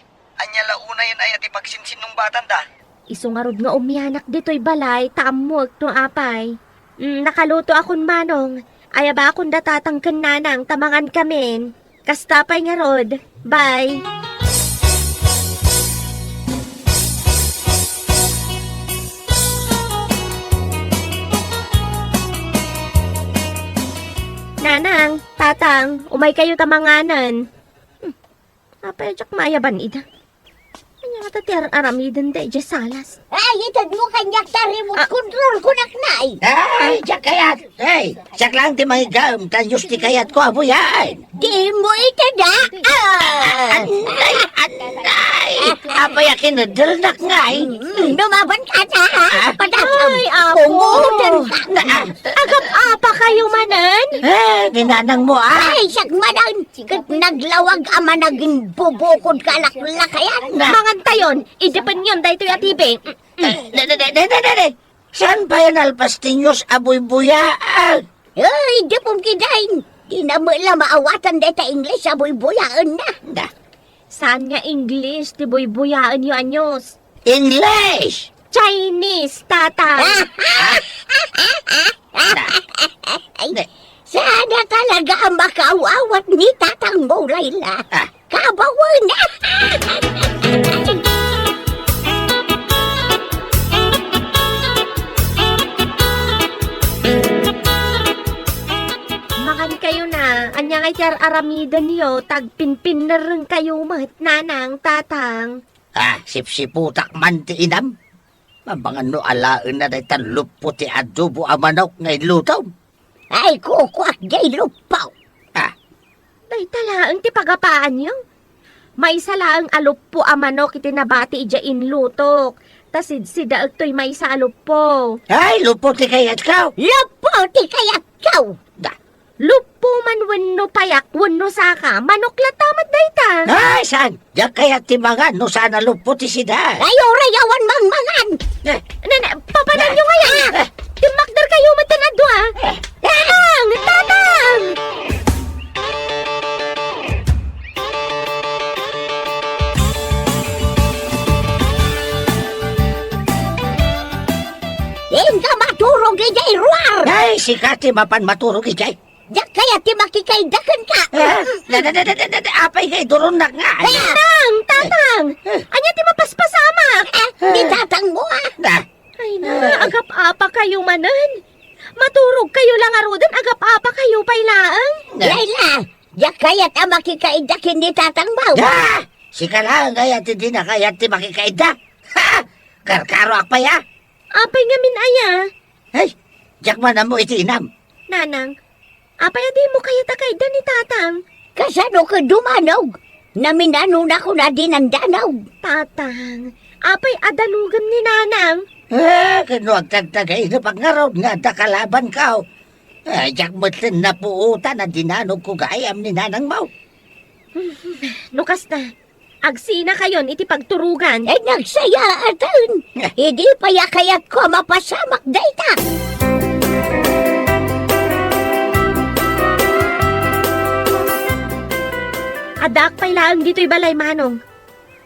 ania la unayen aya ti pagsinsinnungbatanda? Isu ngarud nga umianak ditoy balay, ta ammoek no apay. Mm, nakalutoakon, Manong. Ayabakon da Tatang ken Nanang ta mangankamin. Kasta pay ngarud. Bye. Nanang, Tatang, umaykayo ta manganen. Hmm, apay a diak maayaban ida? Ania ngata ti ar-aramidenda idiay salas? Ay, itedmo kaniak ta remote Ah. control ko, naknay. Ay, diak kayat. Ay, siak laeng ti mangiggaem, ta Diyos ti kayatko a buyaen. Dimo iteda. Ah! Anay, anay. Apay a kineddelnak ngay? Mm, lumaban ka ta, ha? Ah? Padasam. Ay, apo. Umudan ka. Na, ah. Agap-apa kayo manen? Eh, ni nanang mo, ah. Ay, siak manen. Ket naglawag a managinbubukod ka laklakayan. Na. Mangantayon, idepenyon daytoy a T V. Mm. Eh, ne, ne, ne, ne, ne, ne, ne. Saan pay a nalpas ti news a buybuyaen? Ay, dipom kidain. Dina met la maawatan dayta Ingles a buybuyaenna. Da. Saan nga English ti buybuyaenyo a news? English! Chinese, Tatang. Ay, ne. Sana talaga ang makaawat ni Tatang mo, Laila. Ah. Kabawen. Mangan kayo na. Ania ngay ti ar-aramidenyo? Tagpinpinnerreng kayo met, Nanang, Tatang. Ah, sipsiputak man ti inam. Mamangan no alaenna dayta luppo ti adobo a manok nga inlutom. Ay, kukuak diay luppo. Ah. Dayta laeng ti pagapaanyo. Maysa laeng a luppo a manok iti nabati idiay inlutok. Ta sidsidaek toy maysa a luppo. Ay, luppo ti kayatko. Luppo ti kayatko. Da. Luppo man wenno payak wenno saka, manok latta met dayta. Ay, saan? Diak kayat ti mangan no saan a luppo ti sida. Ay, uray awan mangmangan. Eh. Nene, papananyo ngay. Ah. Timmakder kayo met ti adua. Eh. Tatang! Tatang! Inka maturog idiay ruar! Ay, sika ti mapan maturog idiay. Diak kayat ti makikaida kenka. Ah, da, da, da, da, da, da, apay nga iduronnak nga. Tatang! Tatang! Eh. Ania ti mapaspasamak? Ah, ni tatang mo, ah. Da. Ay na, agap-apa kayo manen. Maturog kayo la ngaruden, agap-apa kayo pay laeng. Da. Laila, diak kayat a makikaida ken ni tatang mo. Da! Sika laeng kayat ti dina kayat ti makikaida. Ha! Karkaroak pay, ah. Apay ngamin aya? Ay, diak man ammo iti inam. Nanang, apay a dimo kayat a kaida ni tatang? Kasano ket dumanog? Naminanonakon a dinandanog. Tatang, apay a danogem ni nanang? Eh, ket no agtagtagainepnak ngarud nga adda kalabanko. Eh, diak metten napuotan a dinanogko gayam ni nanangmo. No kasta, agsinakayon iti pagturogan. Ay, nagsayaaten! Idi pay a kayatko a mapasamak dayta! Addaak pay laeng ditoy balay, Manong.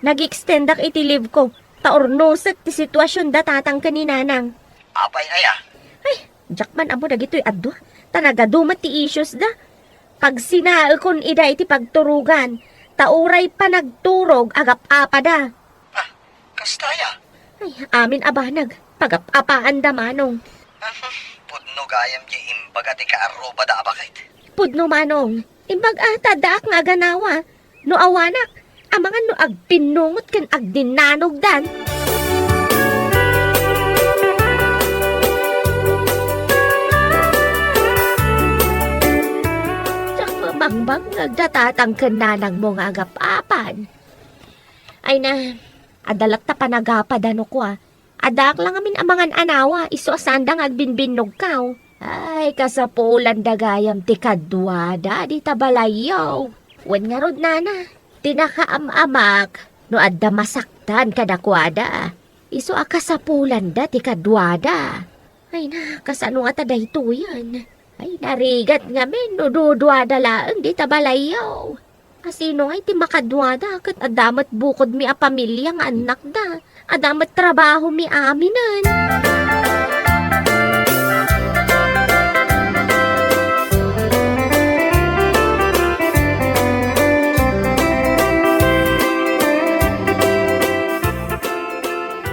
Nag-extendak iti leave ko, ta urnosek ti situasion da tatang ken ni nanang. Apay aya? Ay, diak man ammo dagitoy adua, ta nagadu met ti issues da. Pagsinaekon ida iti pagturogan, ta uray panagturog agap-apada. Ah, kasta aya? Ay, amin a banag, pagap-apaanda, Manong. Ah, pudno gayam ti imbaga ti kaarrubada a baket. Pudno, Manong. Imbag-a ta addaak nga aganawa. No awanak, amangan no agpinnungot ken agdinnanogdan. Diak bangbangag da tatang ken nanangmo nga agap-apan. Ay na, adda latta panagapada no kua. Addaak la ngamin a mangan-anawa, isu a saanda nga agbinbinnogkaw. Ay, kasapulanda gayam ti kaduada dita balayyo. Wen ngarud, nana, ti nakaam-amak no adda masaktan kadakuada. Isu a kasapulanda ti kaduada. Ay na, kasano ngata daytoyen? Ay, narigat ngamin no duduada laeng dita balayyo. Asino ngay ti makaduada ket adda met bukodmi a pamilia nga annakda? Adda met trabahomi aminen.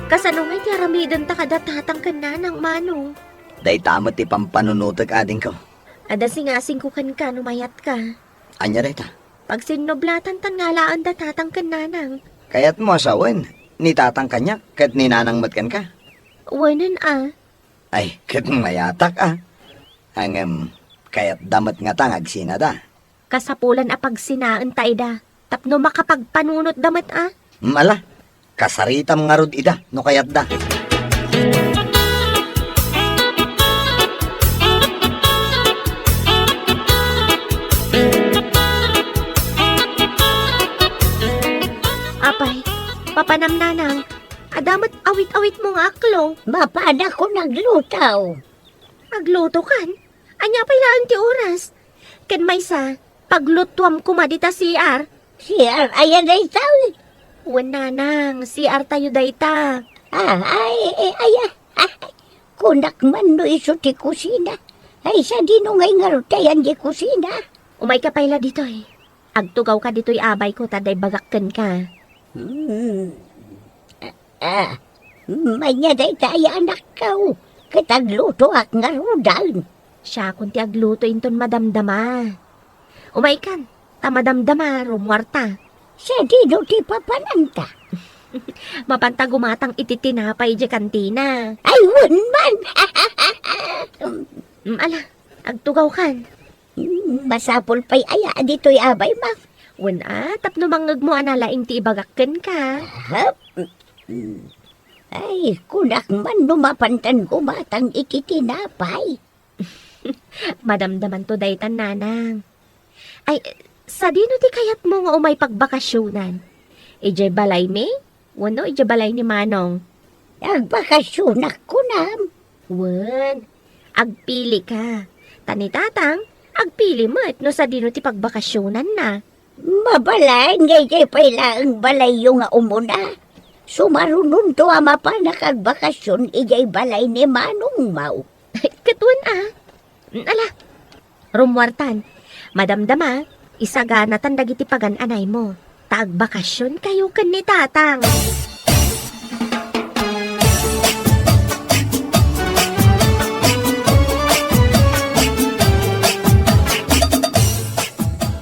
Kasano ngay ti aramidenta kada tatang ken nanang, Manong? Dayta met ti pampanunotek, adingko. Adda singasingko kenka no mayatka. Ania dayta? Pagsinnublatan tan ngalaen da tatang ken nanang. Kayatmo a sawen, ni tatang kaniak, ket ni nanang met kenka? Wenen a. Ay, ket mayatak a. Ngem, kayatda met ngata nga agsinada. Kasapulan a pagsinaenta ida, tapno makapagpanunotda met a. Ala, kasaritam ngarud ida no kayatda. Apay, papanam nanang, adda met awit-awitmo nga aklo. Mapanakon agluto. Aglutokan? Ania pay laeng ti oras? Ken maysa, paglutuam koma dita C R. C R aya dayta? Wen nanang, C R tayo dayta. Ah, ay, ay, aya. Ah, kunak man no isu ti kusina. Ay, sadino ngay ngarud ti ayan ti kusina? Umayka pay la ditoy. Agtugawka ditoy abayko ta adda ibagak kenka. Hmm. Ah, mayat dayta a anakko, ket aglutoak ngaruden. Siakon ti agluto inton madamdama. Umaykan, ta madamdama, rummuarta. Sadino ti papananta? Mapanta gumatang iti tinapay idiay kantina. Ay, wen man! Mm, ala, agtugawkan. Mm, masapul pay aya ditoy abaymo? Wen a, tapno mangngegmo a nalaing ti ibagak kenka. Ahap. Mm. Ay, kunak man no mapantan gumatang iti tinapay. Madamdamanto daytan, nanang. Ay, sadino ti kayatmo nga umay pagbakasionan? Idiay balaymi? Wenno idiay balay ni Manong? Agbakasionak, kunam. Wen, agpilika. Ta ni Tatang, agpili met no sadino ti pagbakasionanna. Mabalin nga idiay pay laeng balayyo nga umuna. Sumarunonto a mapanak agbakasion idiay balay ni Manongmo. Ket wen a. Ala, rummuartan. Madamdama, isaganatan dagiti pagan-anaymo. Ta agbakasionkayo ken ni Tatang.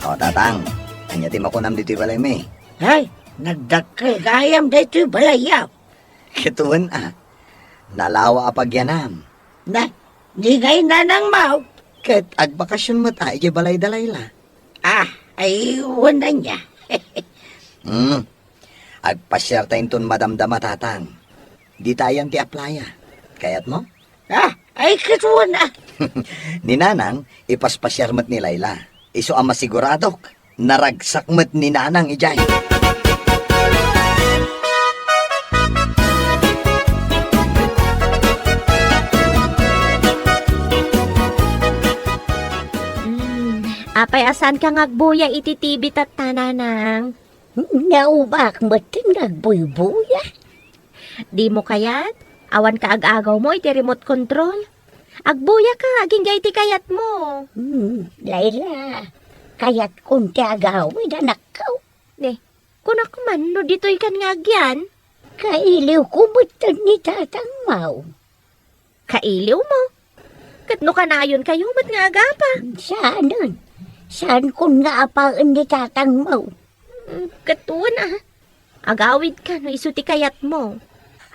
O, Tatang, ania ti makunam ditoy balaymi? Ay, nagdakkel gayam daytoy balayyo. Ket wen a, nalawa a pagyanam. Na, ni ngay nanangmo? Ket agbakasion met a idiay balay da Layla. Ah, ay, wen ania. Hmm. Agpasiarta inton madamdama, Tatang. Dita ayan ti aplaya. Kayatmo? Ah, ay, ket wen a. Ni Nanang, ipaspasiar met ni Layla. Isu a masiguradok, naragsak met ni Nanang idiay. Hmm, apay a saanka nga agbuya iti T V tatta, Nanang? Naubak met ti nagbuybuya. Dimo kayat? Awanka ag-agawmo iti remote control? Agbuyaka, agingga iti kayatmo. Hmm, Layla, kayatkon ti agawid, anakko. Ne, kunak man no ditoykan nga agyan. Kailiwko metten ni Tatangmo. Kailiwmo? Ket no kanayonkayo met nga agapa? Saanen. Saankon nga apaen ni Tatangmo. Mm, ket wen a. Agawidka no isu ti kayatmo.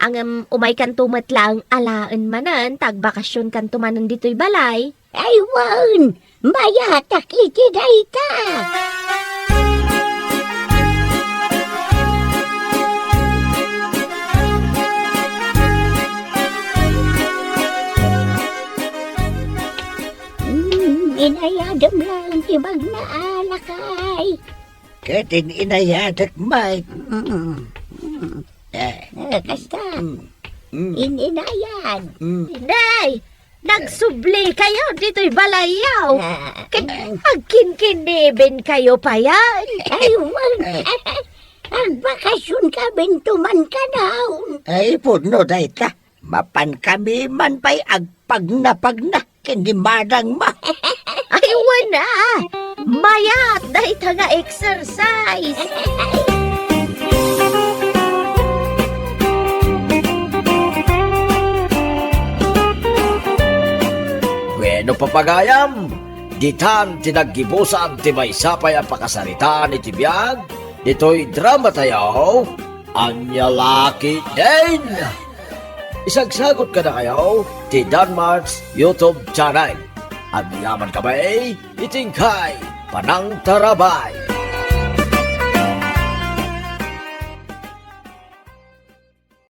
Ngem umaykanto met laeng alaen manen ta agbakasionkanto manen ditoy balay. Ay wen, mayatak iti dayta. Mm, inayadem laeng ti magna a lakay. Ket in-inayadek met. Mm, mm. Eh. Eh, kasta. Mm, mm. In-inayad. Mm. Inay, nagsublikayo ditoy balayyo. Ah. Ket agkinkinibenkayo payen. Ay, wen. Agbakasionka, bintuman ka daw. Ay, pudno dayta. Mapan kami man pay agpagnapagna ken ni manangmo. Ay, wen a! Mayat dayta nga exercise! Bueno, papagayam, ditan ti naggibusan ti maysa pay a pakasaritaan iti biag ditoy dramatayo, Ania La Ketdin! Isagsagut kadakayo ti Danmart's YouTube channel. Agyaman kami iti inkay panangtarabay.